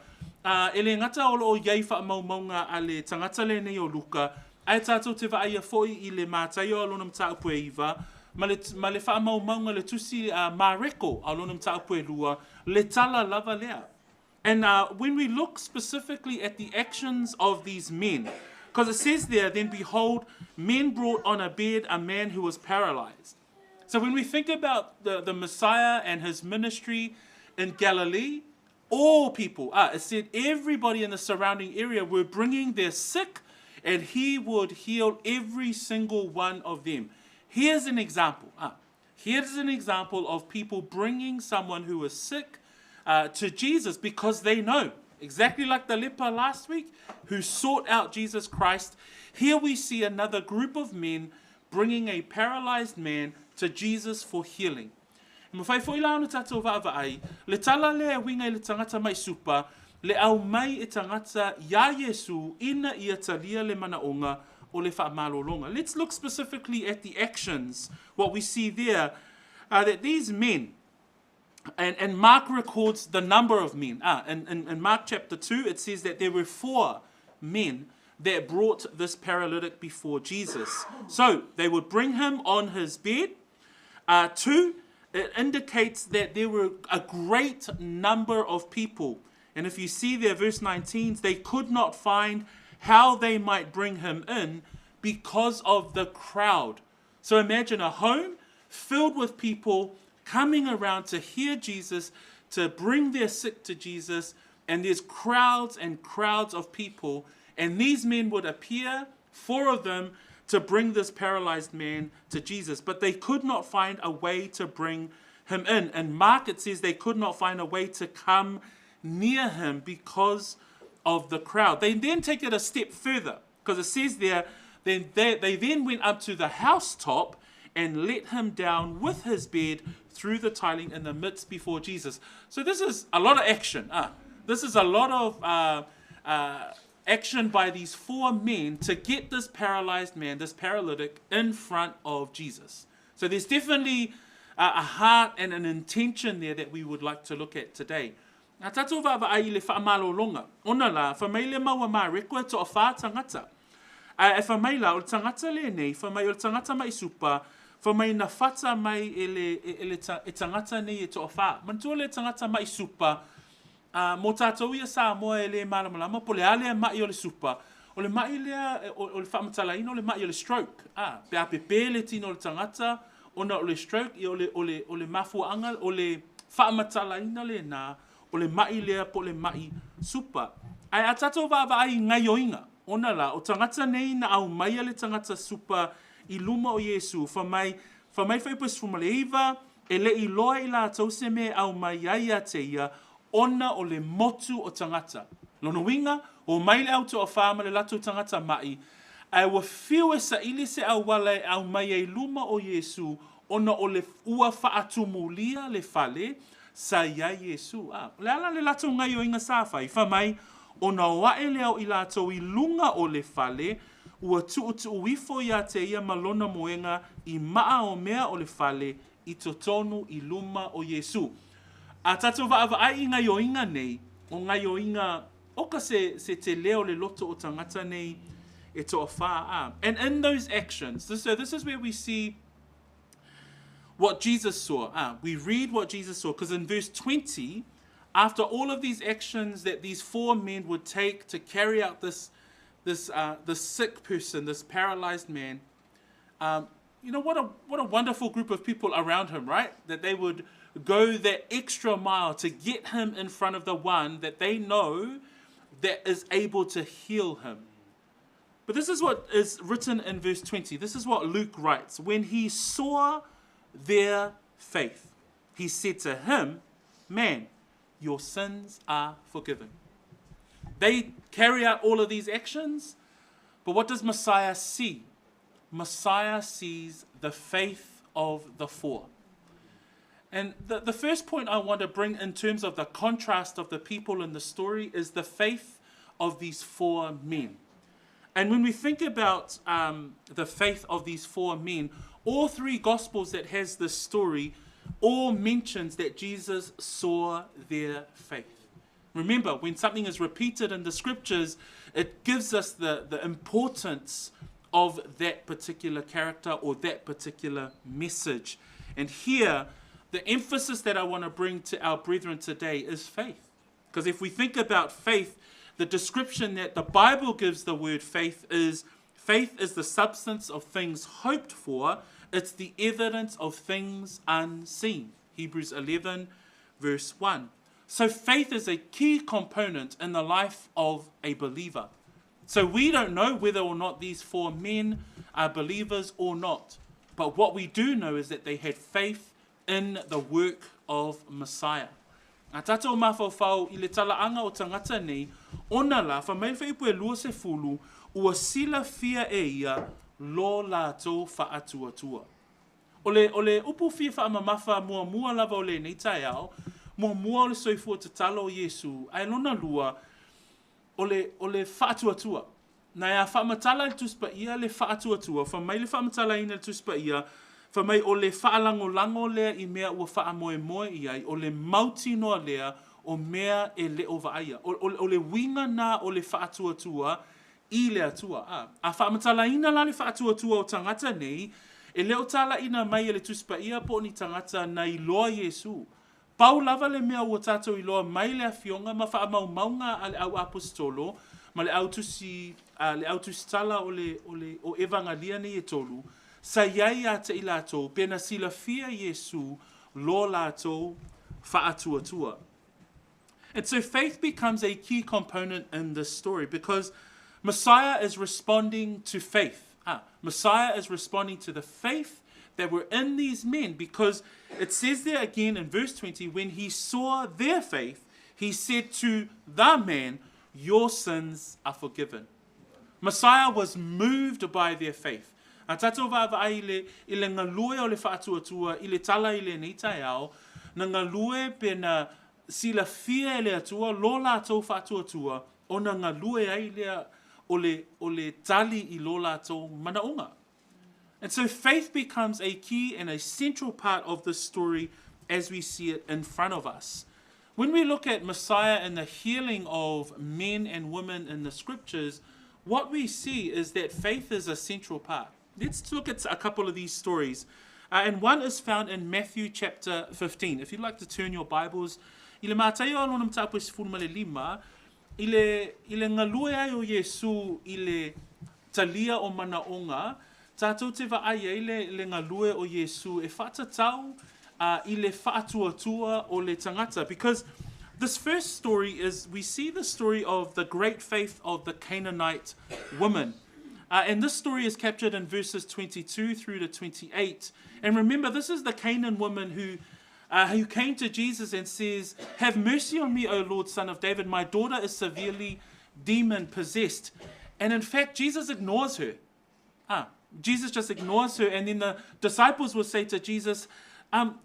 e le gata o loo iai faamaumauga a le tagata lenei o Luka, ae tātou te vaaia fo'i i le Mataio a lona mataupu e iva, ma le, ma le faamaumauga le tusi a Mareko a lona mataupu e lua, le tala lava lea. And when we look specifically at the actions of these men, because it says there, then behold, men brought on a bed a man who was paralyzed. So when we think about the, the Messiah and his ministry in Galilee, all people, it said everybody in the surrounding area were bringing their sick and he would heal every single one of them. Here's an example. Here's an example of people bringing someone who is sick to Jesus because they know, exactly like the leper last week who sought out Jesus Christ. Here we see another group of men bringing a paralyzed man to Jesus for healing. E mawhai fo'i la ona tātou vaavaai, le tala lea e winga i le tangata mai supa, le au mai e tangata iā Iesu ina ia talia le manaonga o le whaamalolonga. Let's look specifically at the actions, what we see there, that these men, and, and Mark records the number of men. In, in, in Mark chapter 2, it says that there were four men that brought this paralytic before Jesus. So they would bring him on his bed. Two, it indicates that there were a great number of people. And if you see there, verse 19, they could not find how they might bring him in because of the crowd. So imagine a home filled with people coming around to hear Jesus, to bring their sick to Jesus, and there's crowds and crowds of people. And these men would appear, four of them, to bring this paralyzed man to Jesus. But they could not find a way to bring him in. And Mark, it says they could not find a way to come near him because of the crowd. They then take it a step further because it says there, then they, they then went up to the housetop and let him down with his bed through the tiling in the midst before Jesus. So this is a lot of action. This is a lot of action by these four men to get this paralyzed man, this paralytic, in front of Jesus. So there's definitely a heart and an intention there that we would like to look at today. A tātou vaavaai i le faamalologa, ona la, fai mai le mau a Mareko e toawhā tagata. A e fai mai la, o le tagata lenei, fai mai o le tagata ma'i supa, fai mai na fata mai e le, e, e le ta, e tagata nei e toawhā. Manatua le tagata ma'i supa, ā, mō tātou ia Samoa e le malamalama, po o le a lea ma'i o le supa, o le ma'i lea, o, o le faamatalaina o le ma'i o le stroke, ā, pe a pepē le tino o le tagata ona o le stroke, ia o le, o le, o le mafuaaga, o le faamatalaina lenā o le ma'i lea po o le ma'i supa. Ae a tātou vaavaai i gaioiga, ona la, o tagata nei na aumaia le tagata supa i luma o Iesu, fai mai, fai mai Fuaiupu 19, E le i loa i latou se mea e aumai ai ia te ia, ona o le motu o tagata. Lona uiga, omai le au toawhā ma le latou tagata maʻi, ae ua fiu e saili se auala e aumai ai luma o Iesū, ona o le ua faatumulia le fale sa i ai Iesū. A, o le a la le latou gaioiga sa fai? Fai mai, ona o aʻe lea o i latou i luga o le fale, ua tuutuu ifo ia te ia ma lona moega i maa o mea o le fale i totonu i luma o Iesū. A tatou vaavaai i gaioiga nei, o gaioiga oka se, se tele o le loto o tagata nei e toawhā a. And in those actions, this, so this is where we see what Jesus saw. We read what Jesus saw, because in verse 20, after all of these actions that these four men would take to carry out this, this, this sick person, this paralyzed man, you know, what a, what a wonderful group of people around him, right? That they would go that extra mile to get him in front of the one that they know that is able to heal him. But this is what is written in verse 20. This is what Luke writes. When he saw their faith, he said to him, Man, your sins are forgiven. They carry out all of these actions, but what does Messiah see? Messiah sees the faith of the four. And the, the first point I want to bring in terms of the contrast of the people in the story is the faith of these four men. And when we think about the faith of these four men, all three gospels that has this story all mentions that Jesus saw their faith. Remember, when something is repeated in the scriptures, it gives us the, the importance of that particular character or that particular message. And here, the emphasis that I want to bring to our brethren today is faith. Because if we think about faith, the description that the Bible gives the word faith is faith is the substance of things hoped for, it's the evidence of things unseen. Hebrews 11, verse 1. So faith is a key component in the life of a believer. So we don't know whether or not these four men are believers or not. But what we do know is that they had faith in the work of Messiah. A tatou mafaufau i le talaaga o tagata nei, ona la, fai mai le fuaiupu e 20, ua silafia e ia lo latou faatuatua. O le, o le upu fia faamamafa muamua lava o lenei taeao, muamua o le soifua tatalo o Iesu, ae lona lua, o le, o le faatuatua. Na e a faamatala e le Tusi Paia le faatuatua, fai mai le faamatalaina e le Tusi Paia, fai mai o le faalagolago lea i mea ua faamoemoe i ai, o le mautinoa lea o mea e le o vaaia. O, o, o le uiga na o le faatuatua i le Atua. A, a faamatalaina la le faatuatua o tagata nei, e le o talaina mai e le Tusi Paia po o ni tagata na iloa Iesu. Pau lava le mea ua tatou iloa mai le Afioga ma faamaumauga a le Au Aposetolo ma le Au Tusi, a, le Au Tusitala o le, o le, o Evangalia nei e tolu, sa i ai ia te i latou pe na silafia Iesu lo latou faatuatua. And so faith becomes a key component in this story because Messiah is responding to faith. Messiah is responding to the faith that were in these men because it says there again in verse 20, when he saw their faith, he said to the man, Your sins are forgiven. Messiah was moved by their faith. A tatou vaavaai i le, i le galue o le faatuatua i le tala i lenei taeao, na galue pe na silafia e le Atua lo latou faatuatua. Ona galue ai lea o le, o le tali i lo latou manaoga. And so faith becomes a key and a central part of the story as we see it in front of us. When we look at Messiah and the healing of men and women in the scriptures, what we see is that faith is a central part. Let's look at a couple of these stories. And one is found in Matthew chapter 15. If you'd like to turn your Bibles, i le Mataio a lona mataupu e 15, i le, i le galue ai o Iesu i le talia o manaoga, tatou te vaai ai le, le galue o Iesu e faatatau i le faatuatua o le tagata. Because this first story is, we see the story of the great faith of the Canaanite woman. And this story is captured in verses 22 through to 28. And remember, this is the Canaan woman who, who came to Jesus and says, Have mercy on me, O Lord, son of David. My daughter is severely demon possessed. And in fact, Jesus ignores her. Ah, Jesus just ignores her. And then the disciples will say to Jesus,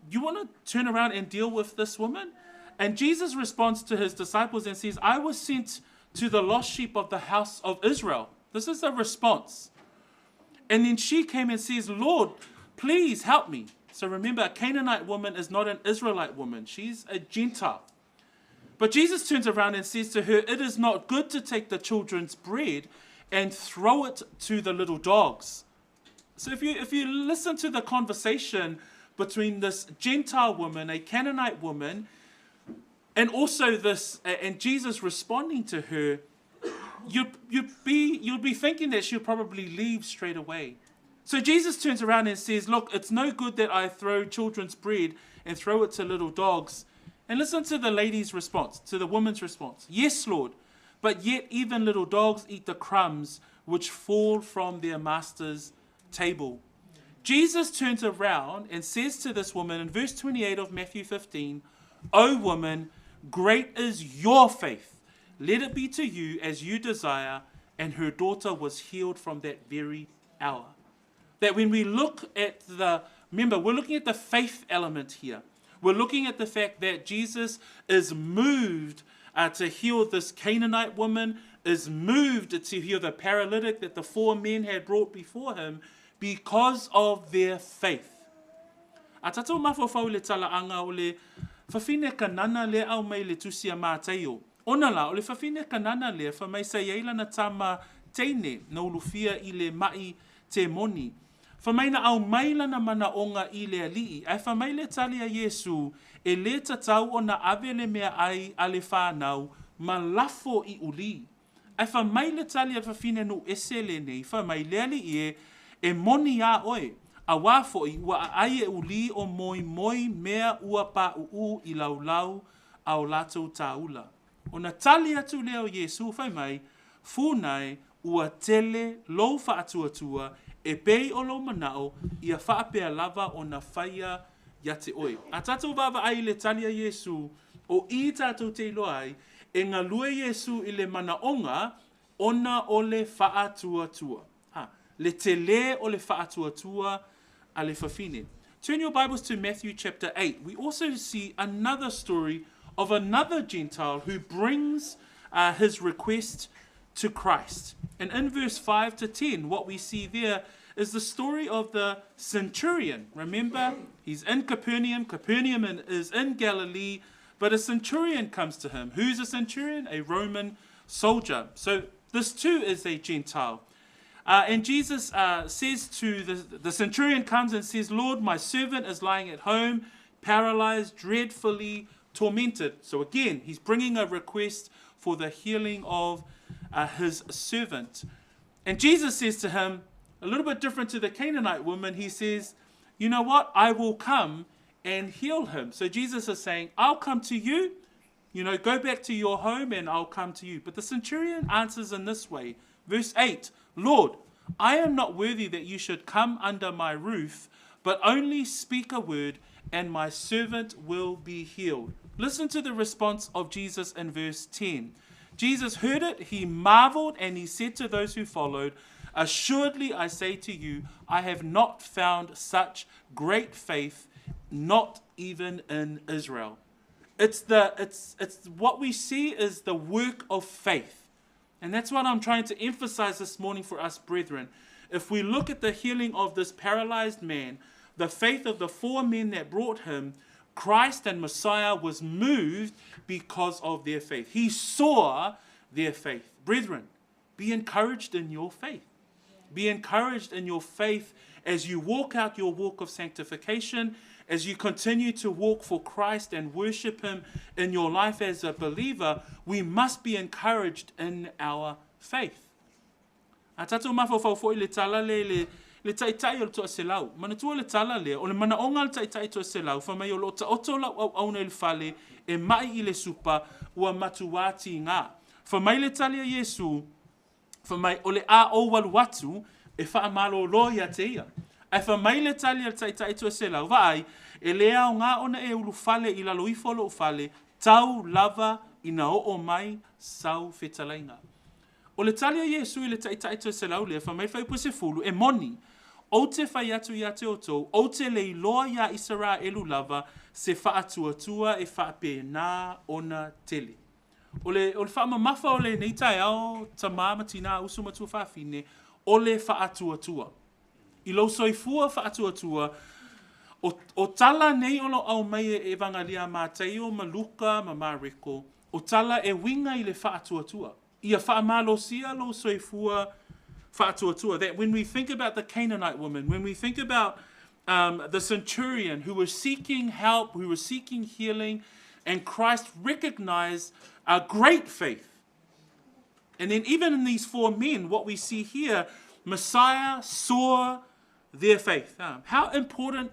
You want to turn around and deal with this woman? And Jesus responds to his disciples and says, I was sent to the lost sheep of the house of Israel. This is a response. And then she came and says, Lord, please help me. So remember, a Canaanite woman is not an Israelite woman, she's a Gentile. But Jesus turns around and says to her, It is not good to take the children's bread and throw it to the little dogs. So if you, if you listen to the conversation between this Gentile woman, a Canaanite woman, and also this, and Jesus responding to her, you'd, you'd, be, you'd be thinking that she'll probably leave straight away. So Jesus turns around and says, Look, it's no good that I throw children's bread and throw it to little dogs. And listen to the lady's response, to the woman's response. Yes, Lord, but yet even little dogs eat the crumbs which fall from their master's table. Jesus turns around and says to this woman in verse 28 of Matthew 15, O woman, great is your faith. Let it be to you as you desire. And her daughter was healed from that very hour. That when we look at the, remember, we're looking at the faith element here. We're looking at the fact that Jesus is moved to heal this Canaanite woman, is moved to heal the paralytic that the four men had brought before him because of their faith. A tatou mafaufau i le talaaga o le fafine Kanana lea au mai le tusi a Mataio. Ona la, o le fafine Kanana lea fa mai sa iai lana tama teine na ulufia i le ma'i temoni. Fa mai na au mai lana manaoga i le Alii, ae fa mai le tali a Iesu, e le tatau ona ave le meaai a le fanau ma lafo i uli. Ae fa mai le tali a le fafine nuu ese lenei, fa mai, Le Alii e, e moni iā oe, auā foʻi ua aʻai e uli o moimoi mea ua paʻuʻū i laulau a o latou tāula. Ona tali atu lea o Iesū fai mai, Fūnae, ua tele lou faatuatua, e pei o lou manaʻo, ia faapea lava ona faia ia te oe. A tatou vaavaai i le tali a Iesū, o i tatou te iloa ai, e galue Iesū i le manaoga ona o le faatuatua. Ha, le telē o le faatuatua a le fafine. Turn your Bibles to Matthew chapter 8. We also see another story of another Gentile who brings his request to Christ. And in verse 5 to 10, what we see there is the story of the centurion. Remember, he's in Capernaum. Capernaum is in Galilee, but a centurion comes to him. Who's a centurion? A Roman soldier. So this too is a Gentile. And Jesus says to the, the centurion comes and says, Lord, my servant is lying at home, paralyzed, dreadfully tormented. So again, he's bringing a request for the healing of his servant. And Jesus says to him, a little bit different to the Canaanite woman, he says, You know what? I will come and heal him. So Jesus is saying, I'll come to you. You know, go back to your home and I'll come to you. But the centurion answers in this way. Verse 8 Lord, I am not worthy that you should come under my roof, but only speak a word, and my servant will be healed. Listen to the response of Jesus in verse 10. Jesus heard it, he marveled, and he said to those who followed, Assuredly I say to you, I have not found such great faith, not even in Israel. It's, the, it's, it's what we see is the work of faith. And that's what I'm trying to emphasize this morning for us, brethren. If we look at the healing of this paralyzed man, the faith of the four men that brought him, Christ and Messiah was moved because of their faith. He saw their faith. Brethren, be encouraged in your faith. Be encouraged in your faith as you walk out your walk of sanctification, as you continue to walk for Christ and worship Him in your life as a believer. We must be encouraged in our faith. A tatou mafaufau foi i le tala lea i le, le taitai o le toaselau. Manatua le tala lea, o le manaoga a le taitai toaselau, fai mai o lo o taoto lau auauna i le fale e ma'i i le supa, ua matuā tigā. Fai mai le tali a Iesu, fai mai, o le a ou alu atu e faamalōlō ia te ia. Ae fai mai le tali a le taitai toaselau, Vaai, e le aoga ona e ulufale i lalo ifo o lou fale, tau lava ina oo mai sau fetalaiga. O le tali a Iesu i le taitai toeselau lea, fai mai fuaiupu 10, E moni, ou te fai atu ia te outou, ou te le iloa iā Isaraelu lava se faatuatua e faapena ona tele. O le, o le faamamafa o lenei taeao, tamā ma tinā, uso ma tuafafine, o le faatuatua. I lou soifua faatuatua, o, o tala nei o lo o aumai e Evangalia a Mataio ma Luka ma Mareko, o tala e uiga i le faatuatua. Ia faamalosia lou soifua faatuatua. That when we think about the Canaanite woman, when we think about um, the centurion who was seeking help, who was seeking healing, and Christ recognized a great faith. And then even in these four men, what we see here, Messiah saw their faith. Um, how important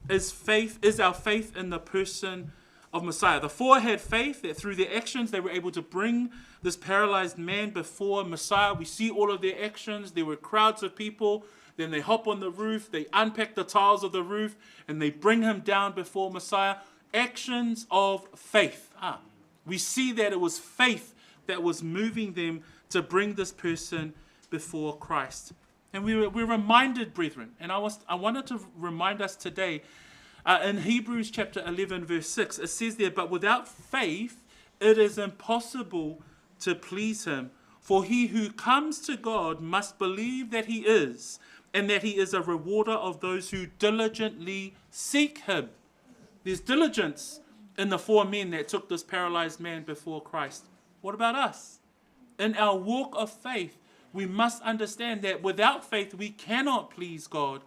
is faith, is our faith in the person of Messiah? The four had faith that through their actions they were able to bring this paralyzed man before Messiah. We see all of their actions. There were crowds of people. Then they hop on the roof, they unpack the tiles of the roof, and they bring him down before Messiah. Actions of faith. Ah, we see that it was faith that was moving them to bring this person before Christ. And we were, we're reminded, brethren, and I, was, I wanted to remind us today uh, in Hebrews chapter 11, verse 6, it says there, But without faith it is impossible to please him. For he who comes to God must believe that he is, and that he is a rewarder of those who diligently seek him. There's diligence in the four men that took this paralyzed man before Christ. What about us? In our walk of faith, we must understand that without faith we cannot please God.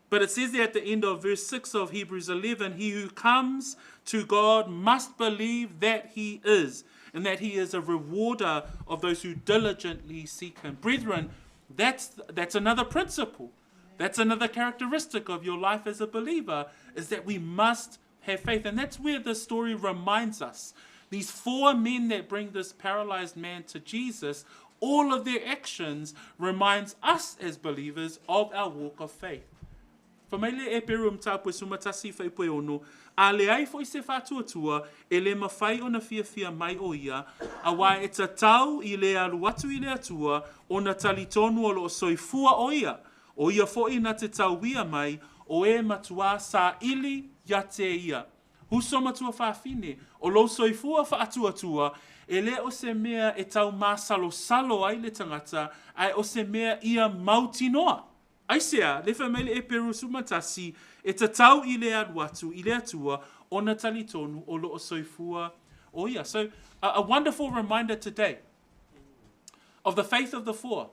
But it says there at the end of verse 6 of Hebrews 11 He who comes to God must believe that He is, and that He is a rewarder of those who diligently seek Him. Brethren, that's, that's another principle. That's another characteristic of your life as a believer, is that we must have faith. And that's where the story reminds us. These four men that bring this paralyzed man to Jesus, all of their actions reminds us as believers of our walk of faith. Fai mai le Eperu mataupu e 11 fuaiupu e ono, A leai foi se faatuatua, e le mafai ona fiafia mai o ia, auā e tatau i le alu atu i le Atua, ona talitonu o lo o soifua o ia, o ia foi na te tauia mai, o e matuā saili ia te ia. Uso matua fafine, o lou soifua faatuatua, e le o se mea e tau māsalosalo ai le tagata, ae o se mea ia mautinoa. Aisea, le fai mai le Eperu 11, e tatau i le alu atu i le Atua ona talitonu o lo o soifua o ia. So, a, a wonderful reminder today of the faith of the four.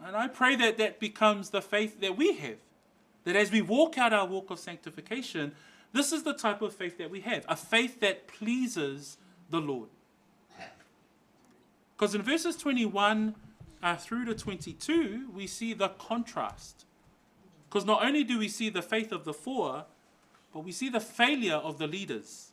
And I pray that that becomes the faith that we have. That as we walk out our walk of sanctification, this is the type of faith that we have a faith that pleases the Lord. Because in verses 21 uh, through to 22, we see the contrast. Because not only do we see the faith of the four, but we see the failure of the leaders.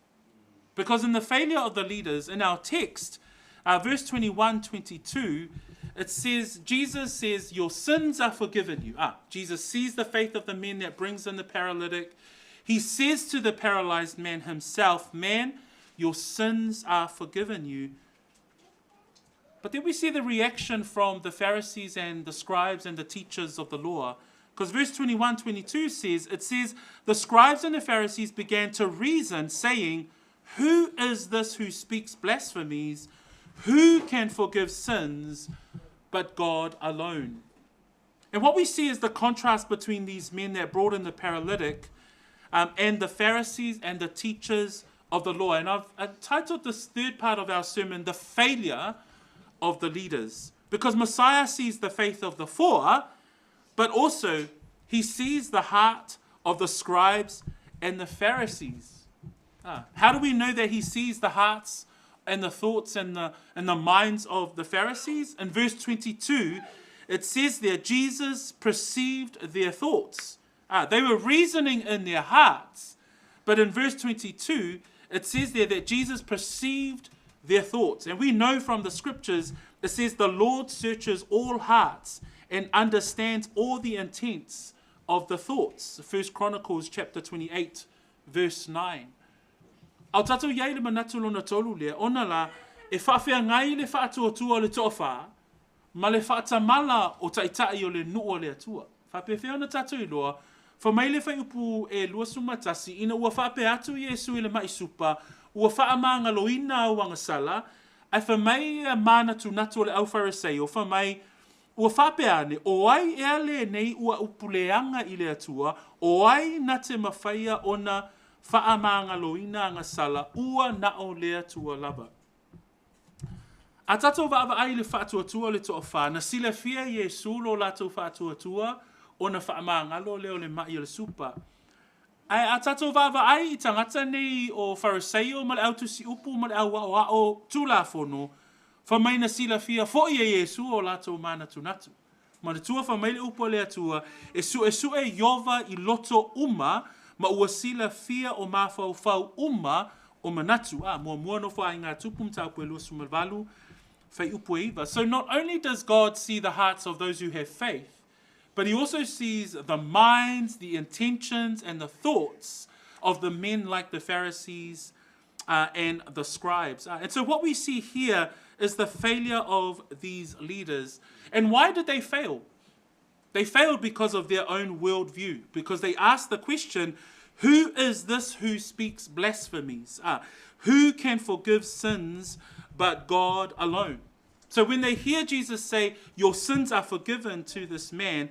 Because in the failure of the leaders, in our text, uh, verse 21 22, it says, Jesus says, Your sins are forgiven you. Ah, Jesus sees the faith of the men that brings in the paralytic. He says to the paralyzed man himself, Man, your sins are forgiven you. But then we see the reaction from the Pharisees and the scribes and the teachers of the law. Because verse 21 22 says, It says, The scribes and the Pharisees began to reason, saying, Who is this who speaks blasphemies? Who can forgive sins but God alone? And what we see is the contrast between these men that brought in the paralytic and the Pharisees and the teachers of the law. And I've titled this third part of our sermon, The Failure of the Leaders. Because Messiah sees the faith of the four, but also he sees the heart of the scribes and the Pharisees. How do we know that he sees the hearts and the thoughts and the, and the minds of the Pharisees? In verse 22, it says there, Jesus perceived their thoughts. They were reasoning in their hearts. But in verse 22, it says there that Jesus perceived their thoughts. And we know from the scriptures, it says the Lord searches all hearts and understands all the intents of the thoughts. First Chronicles chapter 28, verse 9. A o tatou i ai le manatu lona tolu lea, ona la, e faafeagai le faatuatua o le toafā, ma le faatamala o taitai o le nuu a le Atua. Faapefea ona tatou iloa, fai mai le fuaiupu e 21, ina ua faapea atu Iesu i le maʻi supa, ua faamagaloina au agasala, ae fai mai ia manatunatu o le au Fariseio, fai mai, Ua faapea ane, o ai ea lenei ua upu leaga i le Atua, o ai na te mafaia ona faamagaloina agasala, ua na o le Atua lava. A tatou vaavaai i le faatuatua o le toafā, na silafia e Iesu lo latou faatuatua ona faamagalo lea o le maʻi o le supa. Ae a tatou vaavaai i tagata nei o Fariseio ma le au tusiupu ma le au aoao Tulafono, fai mai na silafia foi e Iesu o latou manatunatu. Manatua fai mai le upu a le Atua, e suesue Ieova i loto uma ma ua silafia o mafaufau uma o manatu. A, muamua Nofoaiga Tupu mataupu e 28, fuaiupu e 9. So not only does God see the hearts of those who have faith, but he also sees the minds, the intentions, and the thoughts of the men like the Pharisees and the scribes. And so what we see here is the failure of these leaders. And why did they fail? They failed because of their own worldview, because they asked the question, Who is this who speaks blasphemies? Who can forgive sins but God alone? So when they hear Jesus say, Your sins are forgiven to this man,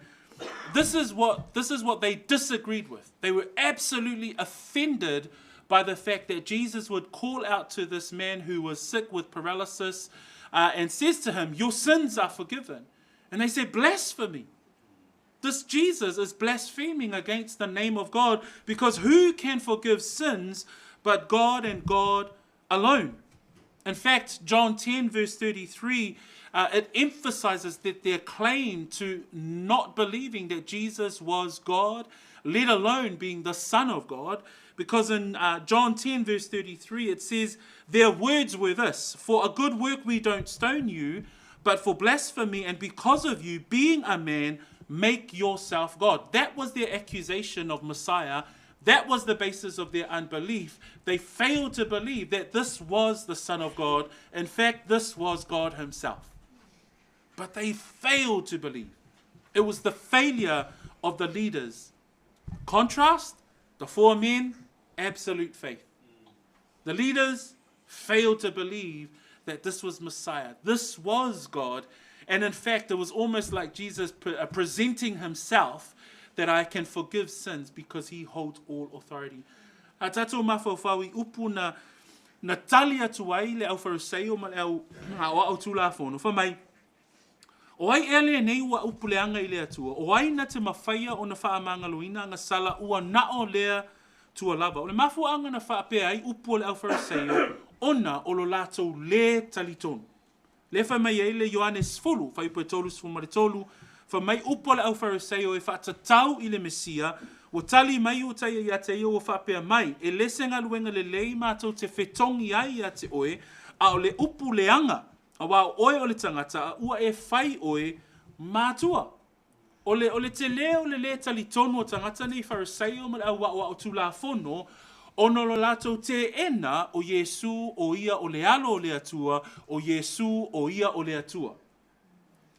this is what, this is what they disagreed with. They were absolutely offended by the fact that Jesus would call out to this man who was sick with paralysis and says to him, Your sins are forgiven. And they said, Blasphemy. This Jesus is blaspheming against the name of God because who can forgive sins but God and God alone? In fact, John 10, verse 33, it emphasizes that their claim to not believing that Jesus was God, let alone being the Son of God, because in John 10, verse 33, it says, Their words were this For a good work we don't stone you, but for blasphemy and because of you, being a man, make yourself God. That was their accusation of Messiah. That was the basis of their unbelief. They failed to believe that this was the Son of God. In fact, this was God Himself. But they failed to believe. It was the failure of the leaders. Contrast, the four men, absolute faith. The leaders failed to believe that this was Messiah. This was God. And in fact, it was almost like Jesus presenting himself that I can forgive sins because he holds all authority. A tatou mafaufau i upu na, na tali atu ai le au Fariseio ma le au aoao Tulafono, fai mai, O ai ea lenei ua upu leaga i le Atua? O ai na te mafaia ona faamagaloina agasala ua na o le Atua lava? O le mafuaaga na faapea ai upu o le au Fariseio, ona o lo latou lē talitonu. Lea fai mai ai le Ioane 10, fuaiupu e 33, fai mai upu a le au Fariseio e faatatau i le Mesia, Ua tali mai Iutaia ia te ia ua faapea mai, E le se galuega lelei matou te fetogi ai ia te oe, a o le upu leaga, auā o oe o le tagata a ua e fai oe ma Atua. O le, o le tele o le lē talitonu o tagata nei Fariseio ma le au aoao Tulafono, ona o lo latou teena o Iesū o ia o le Alo o le Atua, o Iesū o ia o le Atua.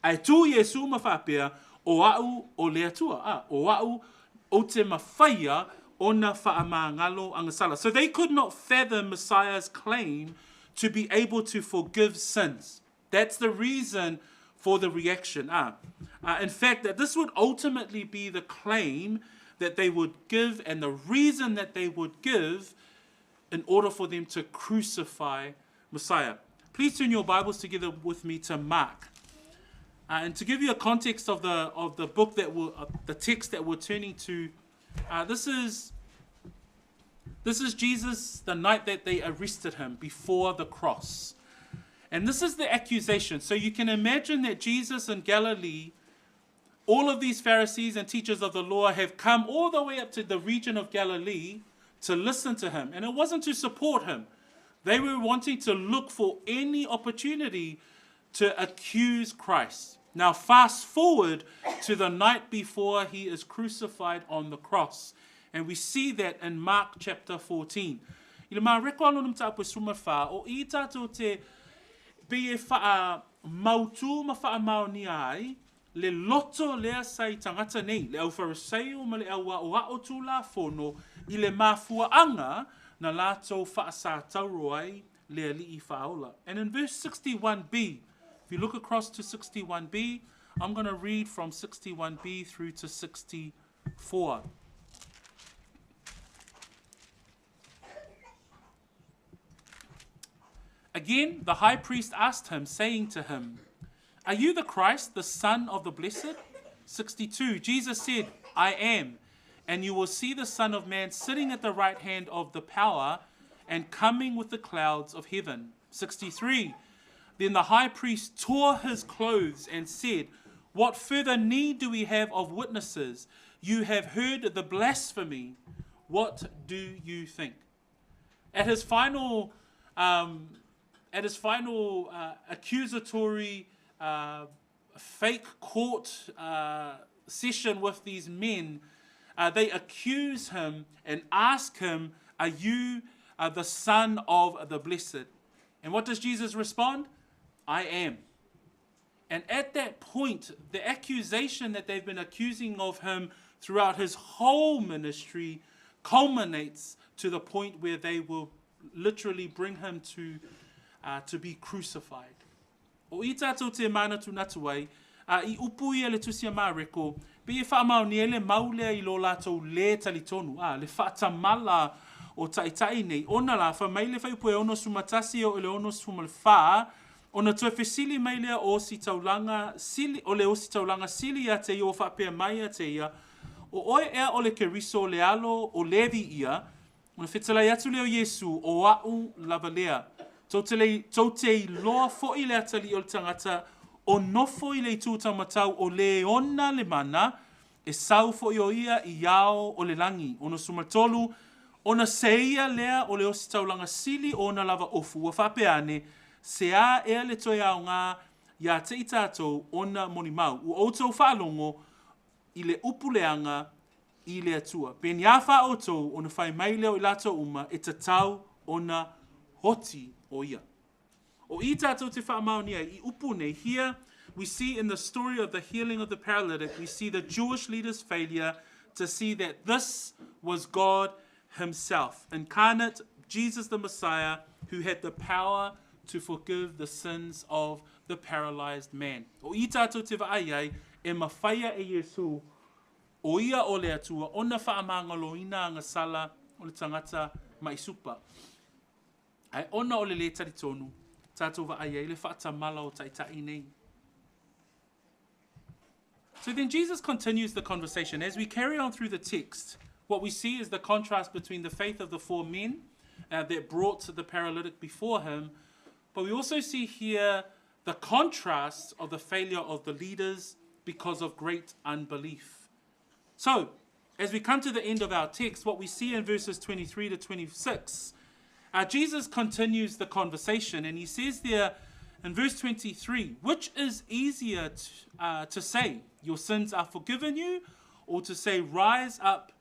Ae tū Iesū ma faapea, O a'u o le Atua, a, o a'u ou te mafaia ona faamagalo agasala. So they could not fathom Messiah's claim to be able to forgive sins. That's the reason for the reaction. In fact, that this would ultimately be the claim that they would give and the reason that they would give in order for them to crucify Messiah. Please turn your Bibles together with me to Mark. And to give you a context of the book that will the text that we're turning to, this is Jesus the night that they arrested him before the cross. And this is the accusation. So you can imagine that Jesus in Galilee, all of these Pharisees and teachers of the law have come all the way up to the region of Galilee to listen to him. And it wasn't to support him. They were wanting to look for any opportunity to accuse Christ. Now fast forward to the night before he is crucified on the cross. And we see that in Mark chapter 14. I le mareko ano na mtapu suma wha, o i tātou te pe e wha mautu ma wha maoni ai, le loto lea sai tangata nei, le au Phariseo ma le au o ao tū la fono, i le mafua anga na lātou wha sa tauro ai le ali'i whaola. And in verse 61b, if you look across to 61b, I'm going to read from 61b through to 64. Again, the high priest asked him, saying to him, Are you the Christ, the Son of the Blessed? 62, Jesus said, I am. And you will see the Son of Man sitting at the right hand of the power and coming with the clouds of heaven. 63, then the high priest tore his clothes and said, What further need do we have of witnesses? You have heard the blasphemy. What do you think? At his final accusatory fake court session with these men, they accuse him and ask him, Are you the Son of the Blessed? And what does Jesus respond? I am. And at that point, the accusation that they've been accusing of him throughout his whole ministry culminates to the point where they will literally bring him to be crucified. O i tātou te mānatu natu ai, i upu ia le tusia māreko, pe e whaamau ni ele maulea i lo lātou le talitonu, le whaatamala o taitai nei, ona la, wha maile whai upu e ono sumatasi o ele ono sumal wha, ona toe fesili mailea o si taulanga, sili, o le o si taulanga sili ia te ia o whaapea mai ia te ia, o oe ea o le keriso o le alo o levi ia, ona fetalai atu leo Yesu o au lava lea. Tau te iloa fo i le atali o le tangata, o nofo i le itu taumatau o le ona le mana, e sau fo i o ia i ao o le langi. Ono sumatolu, ona seia lea o le osi taulanga sili o ona lava ofu. Ua whapeane, se a ea le toi ao ngā, ia te i tātou ona moni mau. Ua outou whaalongo i le upuleanga i le atua. Pe ni a wha outou ona whai mai leo i lātou uma, e tatau ona hoti o ia. O i tātou te whaamaonia i upu nei, here we see in the story of the healing of the paralytic, we see the Jewish leaders' failure to see that this was God himself, incarnate, Jesus the Messiah, who had the power to forgive the sins of the paralyzed man. O i tātou te vaai ai, e mawhaia e Yesu, o ia o le atua, ona whaamangaloina anga sala o le tangata maisupa. Ai ona o le le taritonu, tātou vaai ai le whaatamala o taitai nei. So then Jesus continues the conversation. As we carry on through the text, what we see is the contrast between the faith of the four men that brought the paralytic before him, but we also see here the contrast of the failure of the leaders because of great unbelief. So, as we come to the end of our text, what we see in verses 23 to 26, Jesus continues the conversation, and he says there in verse 23, which is easier to say, your sins are forgiven you, or to say, rise up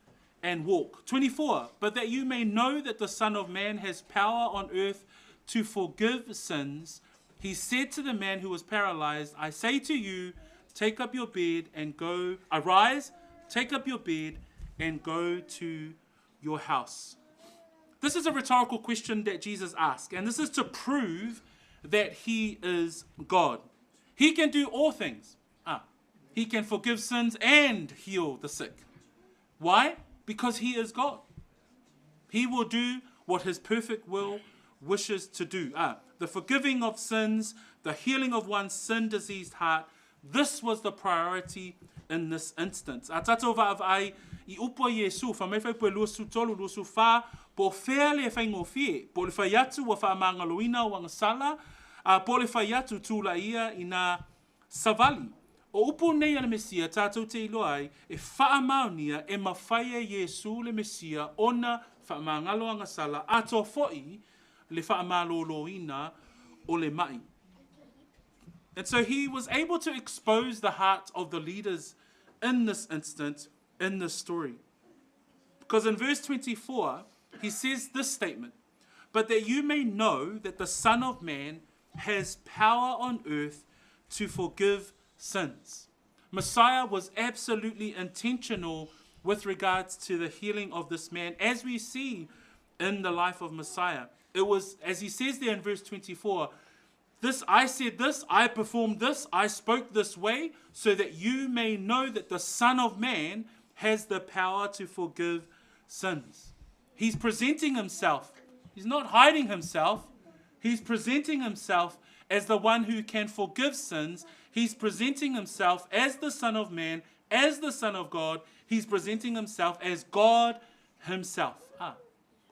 and walk? 24, but that you may know that the Son of Man has power on earth to forgive sins, he said to the man who was paralyzed, I say to you, take up your bed and go, arise, take up your bed and go to your house. This is a rhetorical question that Jesus asked, and this is to prove that he is God. He can do all things. He can forgive sins and heal the sick. Why? Because he is God. He will do what his perfect will wishes to do. The forgiving of sins, the healing of one's sin-diseased heart, this was the priority in this instance. A tātou vaavaai i upu a Iesu, wha mai whai po e 23, 24, po o whea le whaingofie, po o le whai atu ua whaamāgaloina o agasala, a po o le whai atu tūla ia i nā savali. O upu nei a le Mesia, tātou te iloa ai, e whaamaonia e mawhai e Iesu le Mesia ona whaamāgalo agasala, atoa fo'i le whaamalōlōina o le ma'i. And so he was able to expose the heart of the leaders in this instant, in this story. Because in verse 24, he says this statement, But that you may know that the Son of Man has power on earth to forgive sins. Messiah was absolutely intentional with regards to the healing of this man, as we see in the life of Messiah. It was, as he says there in verse 24, This, I said this, I performed this, I spoke this way, so that you may know that the Son of Man has the power to forgive sins. He's presenting himself. He's not hiding himself. He's presenting himself as the one who can forgive sins. He's presenting himself as the Son of Man, as the Son of God. He's presenting himself as God himself. Ah.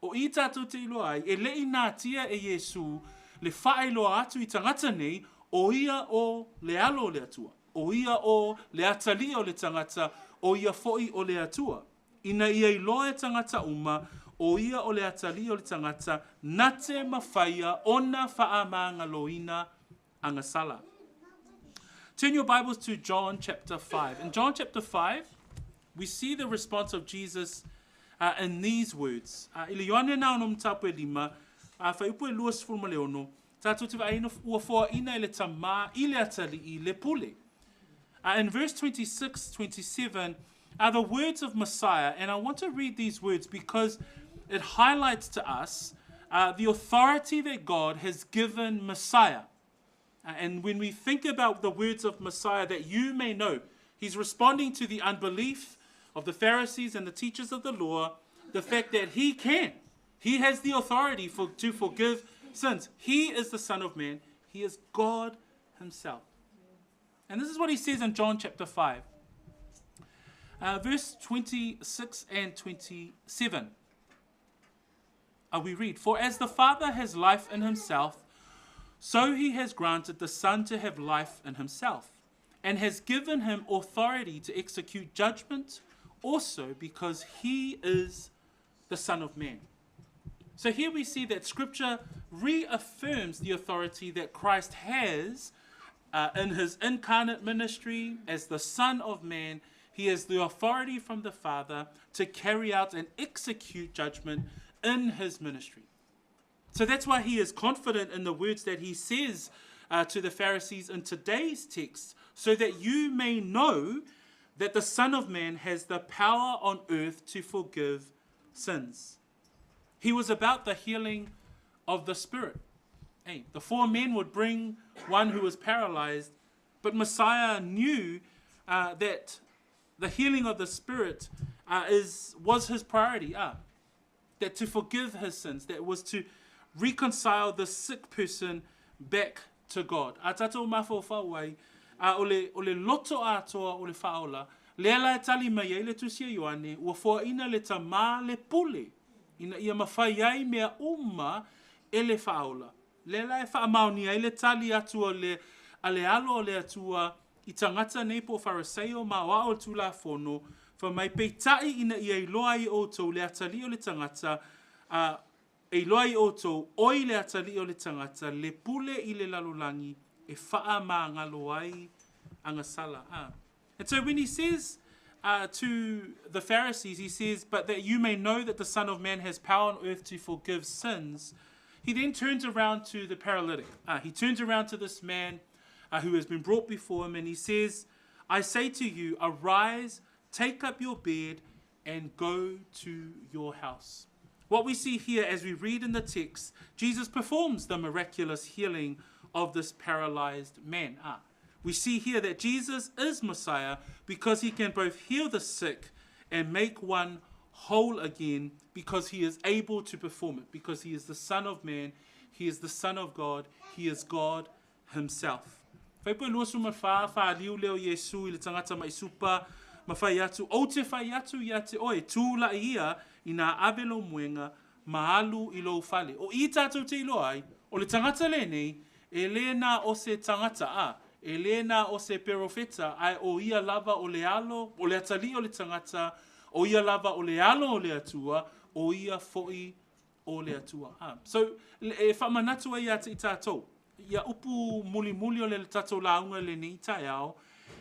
O i tātou te iloa ai, e lei nātia e Iesu le whaailoa atu i tangata nei, o ia o le alo o le Atua, o ia o le atalii o le tangata, o ia fo'i o le Atua. Ina ia iloa e tangata uma, o ia o le atalii o le tangata, na te mawhaia ona whaamāgaloina agasala. Turn your Bibles to John chapter 5. In John chapter 5, we see the response of Jesus in these words. I le Ioane na ono matapu e lima, whaiupu e 26, tātou te vaai ua foaina e le tamā i le atalii le pule. In verse 26, 27 are the words of Messiah, and I want to read these words because it highlights to us the authority that God has given Messiah. And when we think about the words of Messiah, that you may know, he's responding to the unbelief of the Pharisees and the teachers of the law, the fact that he can. He has the authority to forgive sins. He is the Son of Man. He is God himself. And this is what he says in John chapter 5, verse 26 and 27. We read, For as the Father has life in himself, so he has granted the Son to have life in himself, and has given him authority to execute judgment also, because he is the Son of Man. So here we see that Scripture reaffirms the authority that Christ has in his incarnate ministry as the Son of Man. He has the authority from the Father to carry out and execute judgment in his ministry. So that's why he is confident in the words that he says to the Pharisees in today's text, so that you may know that the Son of Man has the power on earth to forgive sins. He was about the healing of the spirit. Hey, the four men would bring one who was paralyzed, but Messiah knew that the healing of the spirit was his priority. That to forgive his sins, that was to reconcile the sick person back to God. A tātou mawhawhau ai, o le loto atoa o le whaola, le ala e tali mai ai le tusi a Ioane, ua foaina le tamā le pule, ina ia mawhai ai mea uma e le whaola. Le ala e whaamaoni ai le tali atu o le, a le alo o le atua, i tangata nei po Phariseo ma o ao tū la fono, wha mai peitai ina ia iloa i outou le atali o le tangata, e iloa i outou oi le atali o le tangata, le pule i le lalolagi, e whaa maangalo ai agasala. And so when he says to the Pharisees, he says, but that you may know that the Son of Man has power on earth to forgive sins, he then turns around to the paralytic. He turns around to this man who has been brought before him, and he says, I say to you, arise, take up your bed, and go to your house. What we see here as we read in the text, Jesus performs the miraculous healing of this paralyzed man. Ah, we see here that Jesus is Messiah because he can both heal the sick and make one whole again because he is able to perform it, because he is the Son of Man, he is the Son of God, he is God himself. Fuaiupu e 24, Whāliu lea o Iesu i le tagata maʻi supa, ma fai atu, Ou te fai atu ia te oe, tūlaʻi ia i nā ave lou moenga, ma alu i lou fale. O i tātou te iloa ai, o le tagata lenei, e lē na o se tagata, a, e lē na o se perofeta, ae o ia lava o le alo, o le atalii o le tagata, o ia lava o le alo o le Atua, o ia foʻi o le Atua. A, so, e faamanatu ai ia te i tātou, ia upu mulimuli o le tatou lauga i lenei taeao,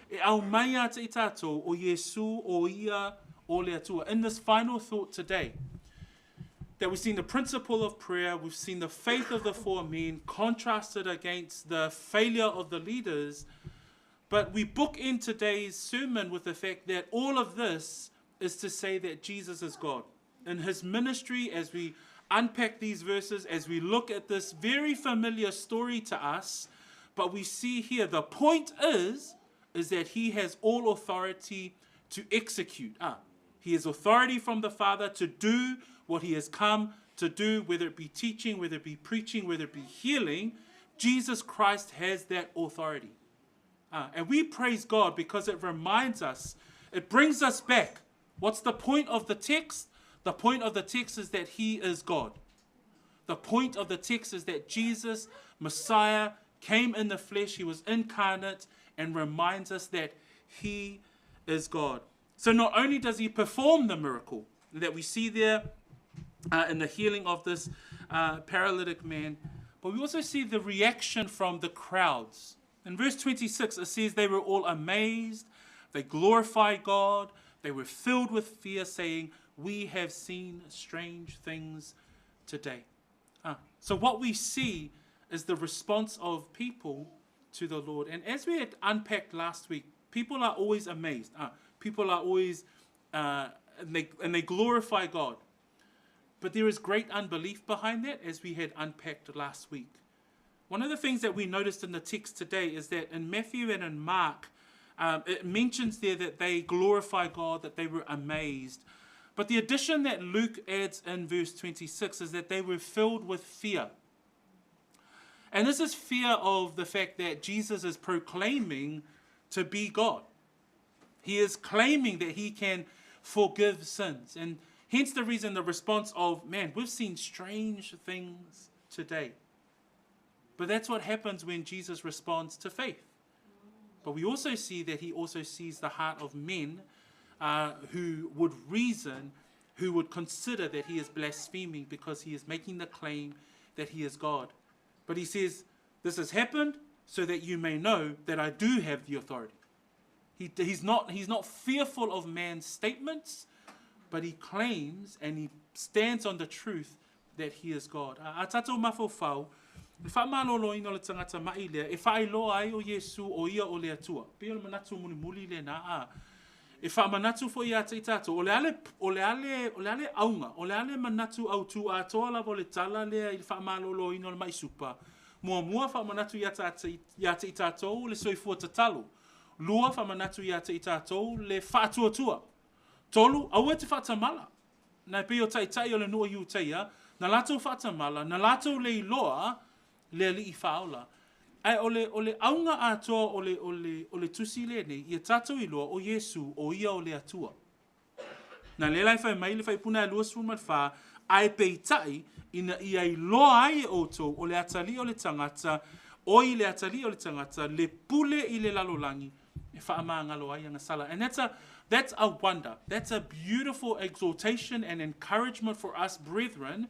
e aumai ia te i tātou o Iesu o ia o le Atua. In this final thought today, that we've seen the principle of prayer, we've seen the faith of the four men contrasted against the failure of the leaders, but we bookend today's sermon with the fact that all of this is to say that Jesus is God. In his ministry, as we unpack these verses, as we look at this very familiar story to us, but we see here the point is, is that he has all authority to execute. Ah, he has authority from the Father to do what he has come to do, whether it be teaching, whether it be preaching, whether it be healing. Jesus Christ has that authority. Ah, and we praise God because it reminds us, it brings us back. What's the point of the text? The point of the text is that he is God. The point of the text is that Jesus, Messiah, came in the flesh, he was incarnate, and reminds us that he is God. So not only does he perform the miracle that we see there in the healing of this paralytic man, but we also see the reaction from the crowds. In verse 26, it says they were all amazed, they glorified God, they were filled with fear, saying, We have seen strange things today. So what we see is the response of people to the Lord. And as we had unpacked last week, people are always amazed. People are always, and they glorify God. But there is great unbelief behind that, as we had unpacked last week. One of the things that we noticed in the text today is that in Matthew and in Mark, it mentions there that they glorify God, that they were amazed. But the addition that Luke adds in verse 26 is that they were filled with fear. And this is fear of the fact that Jesus is proclaiming to be God. He is claiming that he can forgive sins. And hence the reason the response of, man, we've seen strange things today. But that's what happens when Jesus responds to faith. But we also see that he also sees the heart of men who would reason, who would consider that he is blaspheming because he is making the claim that he is God. But he says, this has happened so that you may know that I do have the authority. He's not fearful of man's statements, but he claims and he stands on the truth that he is God. A tātou mafaufau, le faamaloloina o le tagata maʻi lea, e faailoa ai o Iesu o ia o le Atua. Pei o le manatu mulimuli lena, a. E faamanatu foi ia te i tātou, o le a le, o le a le, o le a le auga, o le a le manatu autū atoa lava o le tala lea i le faamaloloina o le maʻi supa. Muamua faamanatu ia ia te i tātou le soifua tatalo. Lua faamanatu ia te i tātou le faatuatua. Tolu, aua e te faatamala. Na e pei o taitai o le nuu o Iutaia, na latou faatamala, na latou le iloa le Alii Faaola. Ae o le, o le auga atoa o le, o le, o le tusi lenei, ia tatou iloa o Iesu o ia o le Atua. Na lea la e fai mai le faipuna e 24, ae peitai, ina ia iloa ai e outou o le atalii o le tagata, oi le atalii o le tagata, le pule i le lalolagi, e faamagalo ai ana sala. And that's a wonder. That's a beautiful exhortation and encouragement for us, brethren,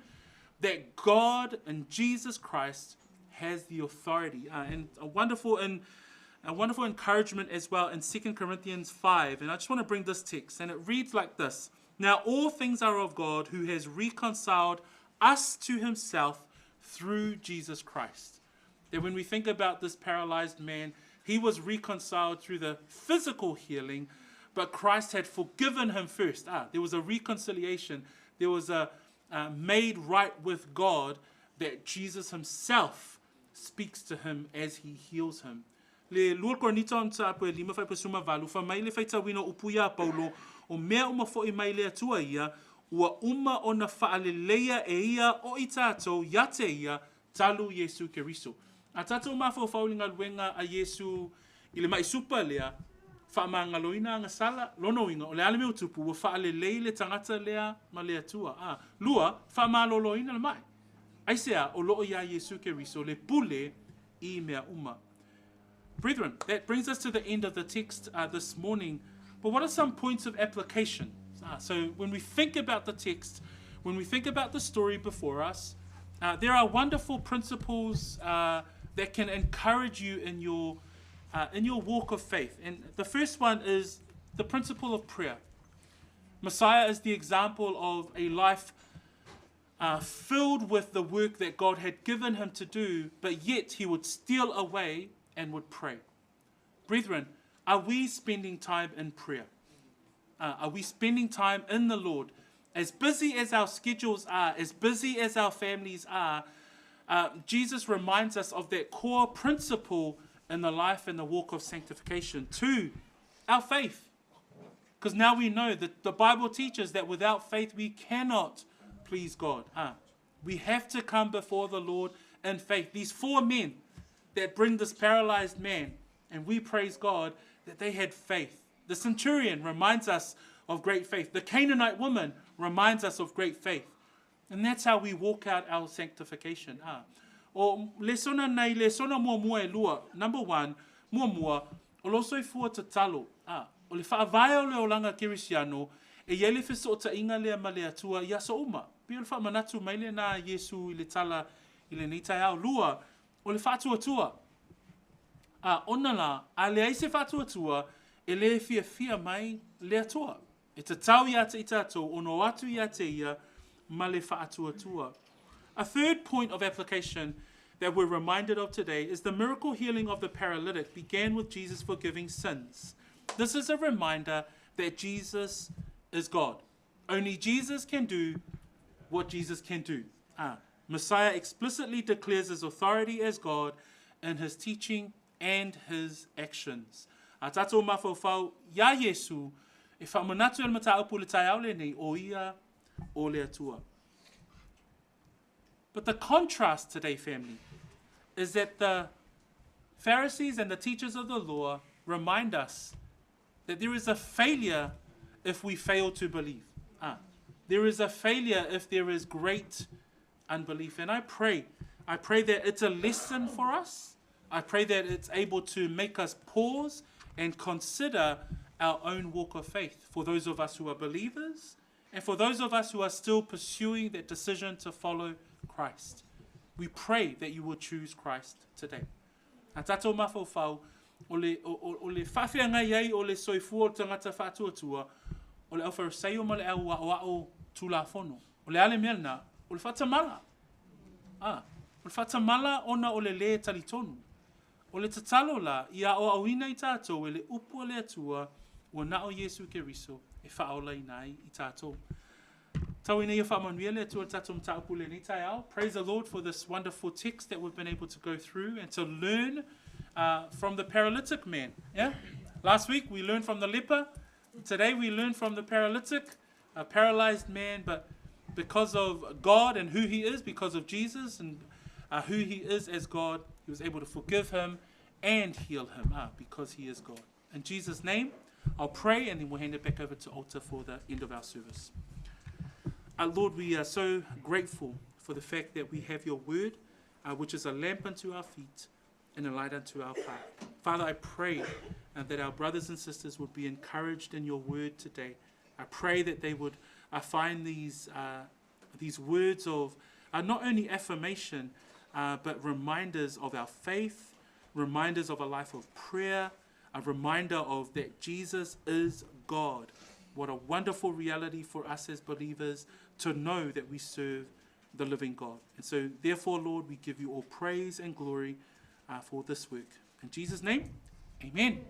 that God and Jesus Christ has the authority. And a wonderful encouragement as well in 2 Corinthians 5. And I just want to bring this text, and it reads like this. Now all things are of God, who has reconciled us to himself through Jesus Christ. That when we think about this paralyzed man, he was reconciled through the physical healing, but Christ had forgiven him first. There was a reconciliation. There was a made right with God that Jesus himself speaks to him as he heals him. Le 2 Korinito mataupu e 5 fuaiupu 18, Fai mai le faitauina o upu iā Paulo, O mea uma foʻi mai le Atua ia, ua uma ona faaleleia e ia o i tatou ia te ia talu Iesu Keriso. A tatou mafaufau i le galuega a Iesu i le maʻi supa lea, faamagaloina agasala, lona uiga, o le a le mea ua tupu, ua faalelei le tagata lea ma le Atua. A. Lua, faamaloloina le maʻi. Aisea, o loo iā Iesu Keriso le pule i mea uma. Brethren, that brings us to the end of the text this morning. But what are some points of application? So when we think about the text, when we think about the story before us, there are wonderful principles that can encourage you in your in your walk of faith. And the first one is the principle of prayer. Messiah is the example of a life filled with the work that God had given him to do, but yet he would steal away and would pray. Brethren, are we spending time in prayer? Are we spending time in the Lord? As busy as our schedules are, as busy as our families are, Jesus reminds us of that core principle in the life and the walk of sanctification. Two, our faith. Because now we know that the Bible teaches that without faith we cannot please God. We have to come before the Lord in faith. These four men that bring this paralyzed man, and we praise God that they had faith. The centurion reminds us of great faith. The Canaanite woman reminds us of great faith. And that's how we walk out our sanctification. Ah. O lesona nei, lesona muamua e lua. Number one, muamua, o lou soifua tatalo. Ah. O le faavae o le olaga kerisiano, e i ai le fesootaiga lea ma le Atua i aso uma. Pei o le faamanatu mai lenā a Iesu i le tala i lenei taeao. Lua, o le faatuatua. A, ona lā, a leai se faatuatua, e lē fiafia mai le Atua. E tatau iā te i tatou ona o atu iā te ia ma le faatuatua. A third point of application that we're reminded of today is the miracle healing of the paralytic began with Jesus forgiving sins. This is a reminder that Jesus is God. Only Jesus can do what Jesus can do. Messiah explicitly declares his authority as God in his teaching and his actions. A tatou mafaufau iā Iesu, e faamanatu e le mataupu i le taeao lenei, o ia o le Atua. But the contrast today, family, is that the Pharisees and the teachers of the law remind us that there is a failure if we fail to believe. There is a failure if there is great unbelief. And I pray, I pray that it's a lesson for us. I pray that it's able to make us pause and consider our own walk of faith for those of us who are believers and for those of us who are still pursuing that decision to follow Christ. We pray that you will choose Christ today. A tatou mafaufau, o le, o, o, o le faafeagai ai o le soifua o le tagata faatuatua, o le Aufarisaio ma le au aʻoaʻo Tulafono. O le a le mea lena? O le faatamala. A, o le faatamala ona o le lē talitonu. O le tatalo la, ia aoaoina i tatou e le upu a le Atua ua na o Iesu Keriso e faaolaina ai i tatou. Tau ina ia faamanuia le Atua i le tatou mataupu i lenei taeao. Praise the Lord for this wonderful text that we've been able to go through and to learn from the paralytic man. Yeah? Last week we learned from the leper. Today we learn from the paralytic, a paralyzed man, but because of God and who he is, because of Jesus and who he is as God, he was able to forgive him and heal him because he is God. In Jesus' name, I'll pray and then we'll hand it back over to altar for the end of our service. Lord, we are so grateful for the fact that we have your word, which is a lamp unto our feet and a light unto our path. Father, I pray that our brothers and sisters would be encouraged in your word today. I pray that they would find these, these words of not only affirmation, but reminders of our faith, reminders of a life of prayer, a reminder of that Jesus is God. What a wonderful reality for us as believers to know that we serve the living God. And so, therefore, Lord, we give you all praise and glory for this work. In Jesus' name, amen.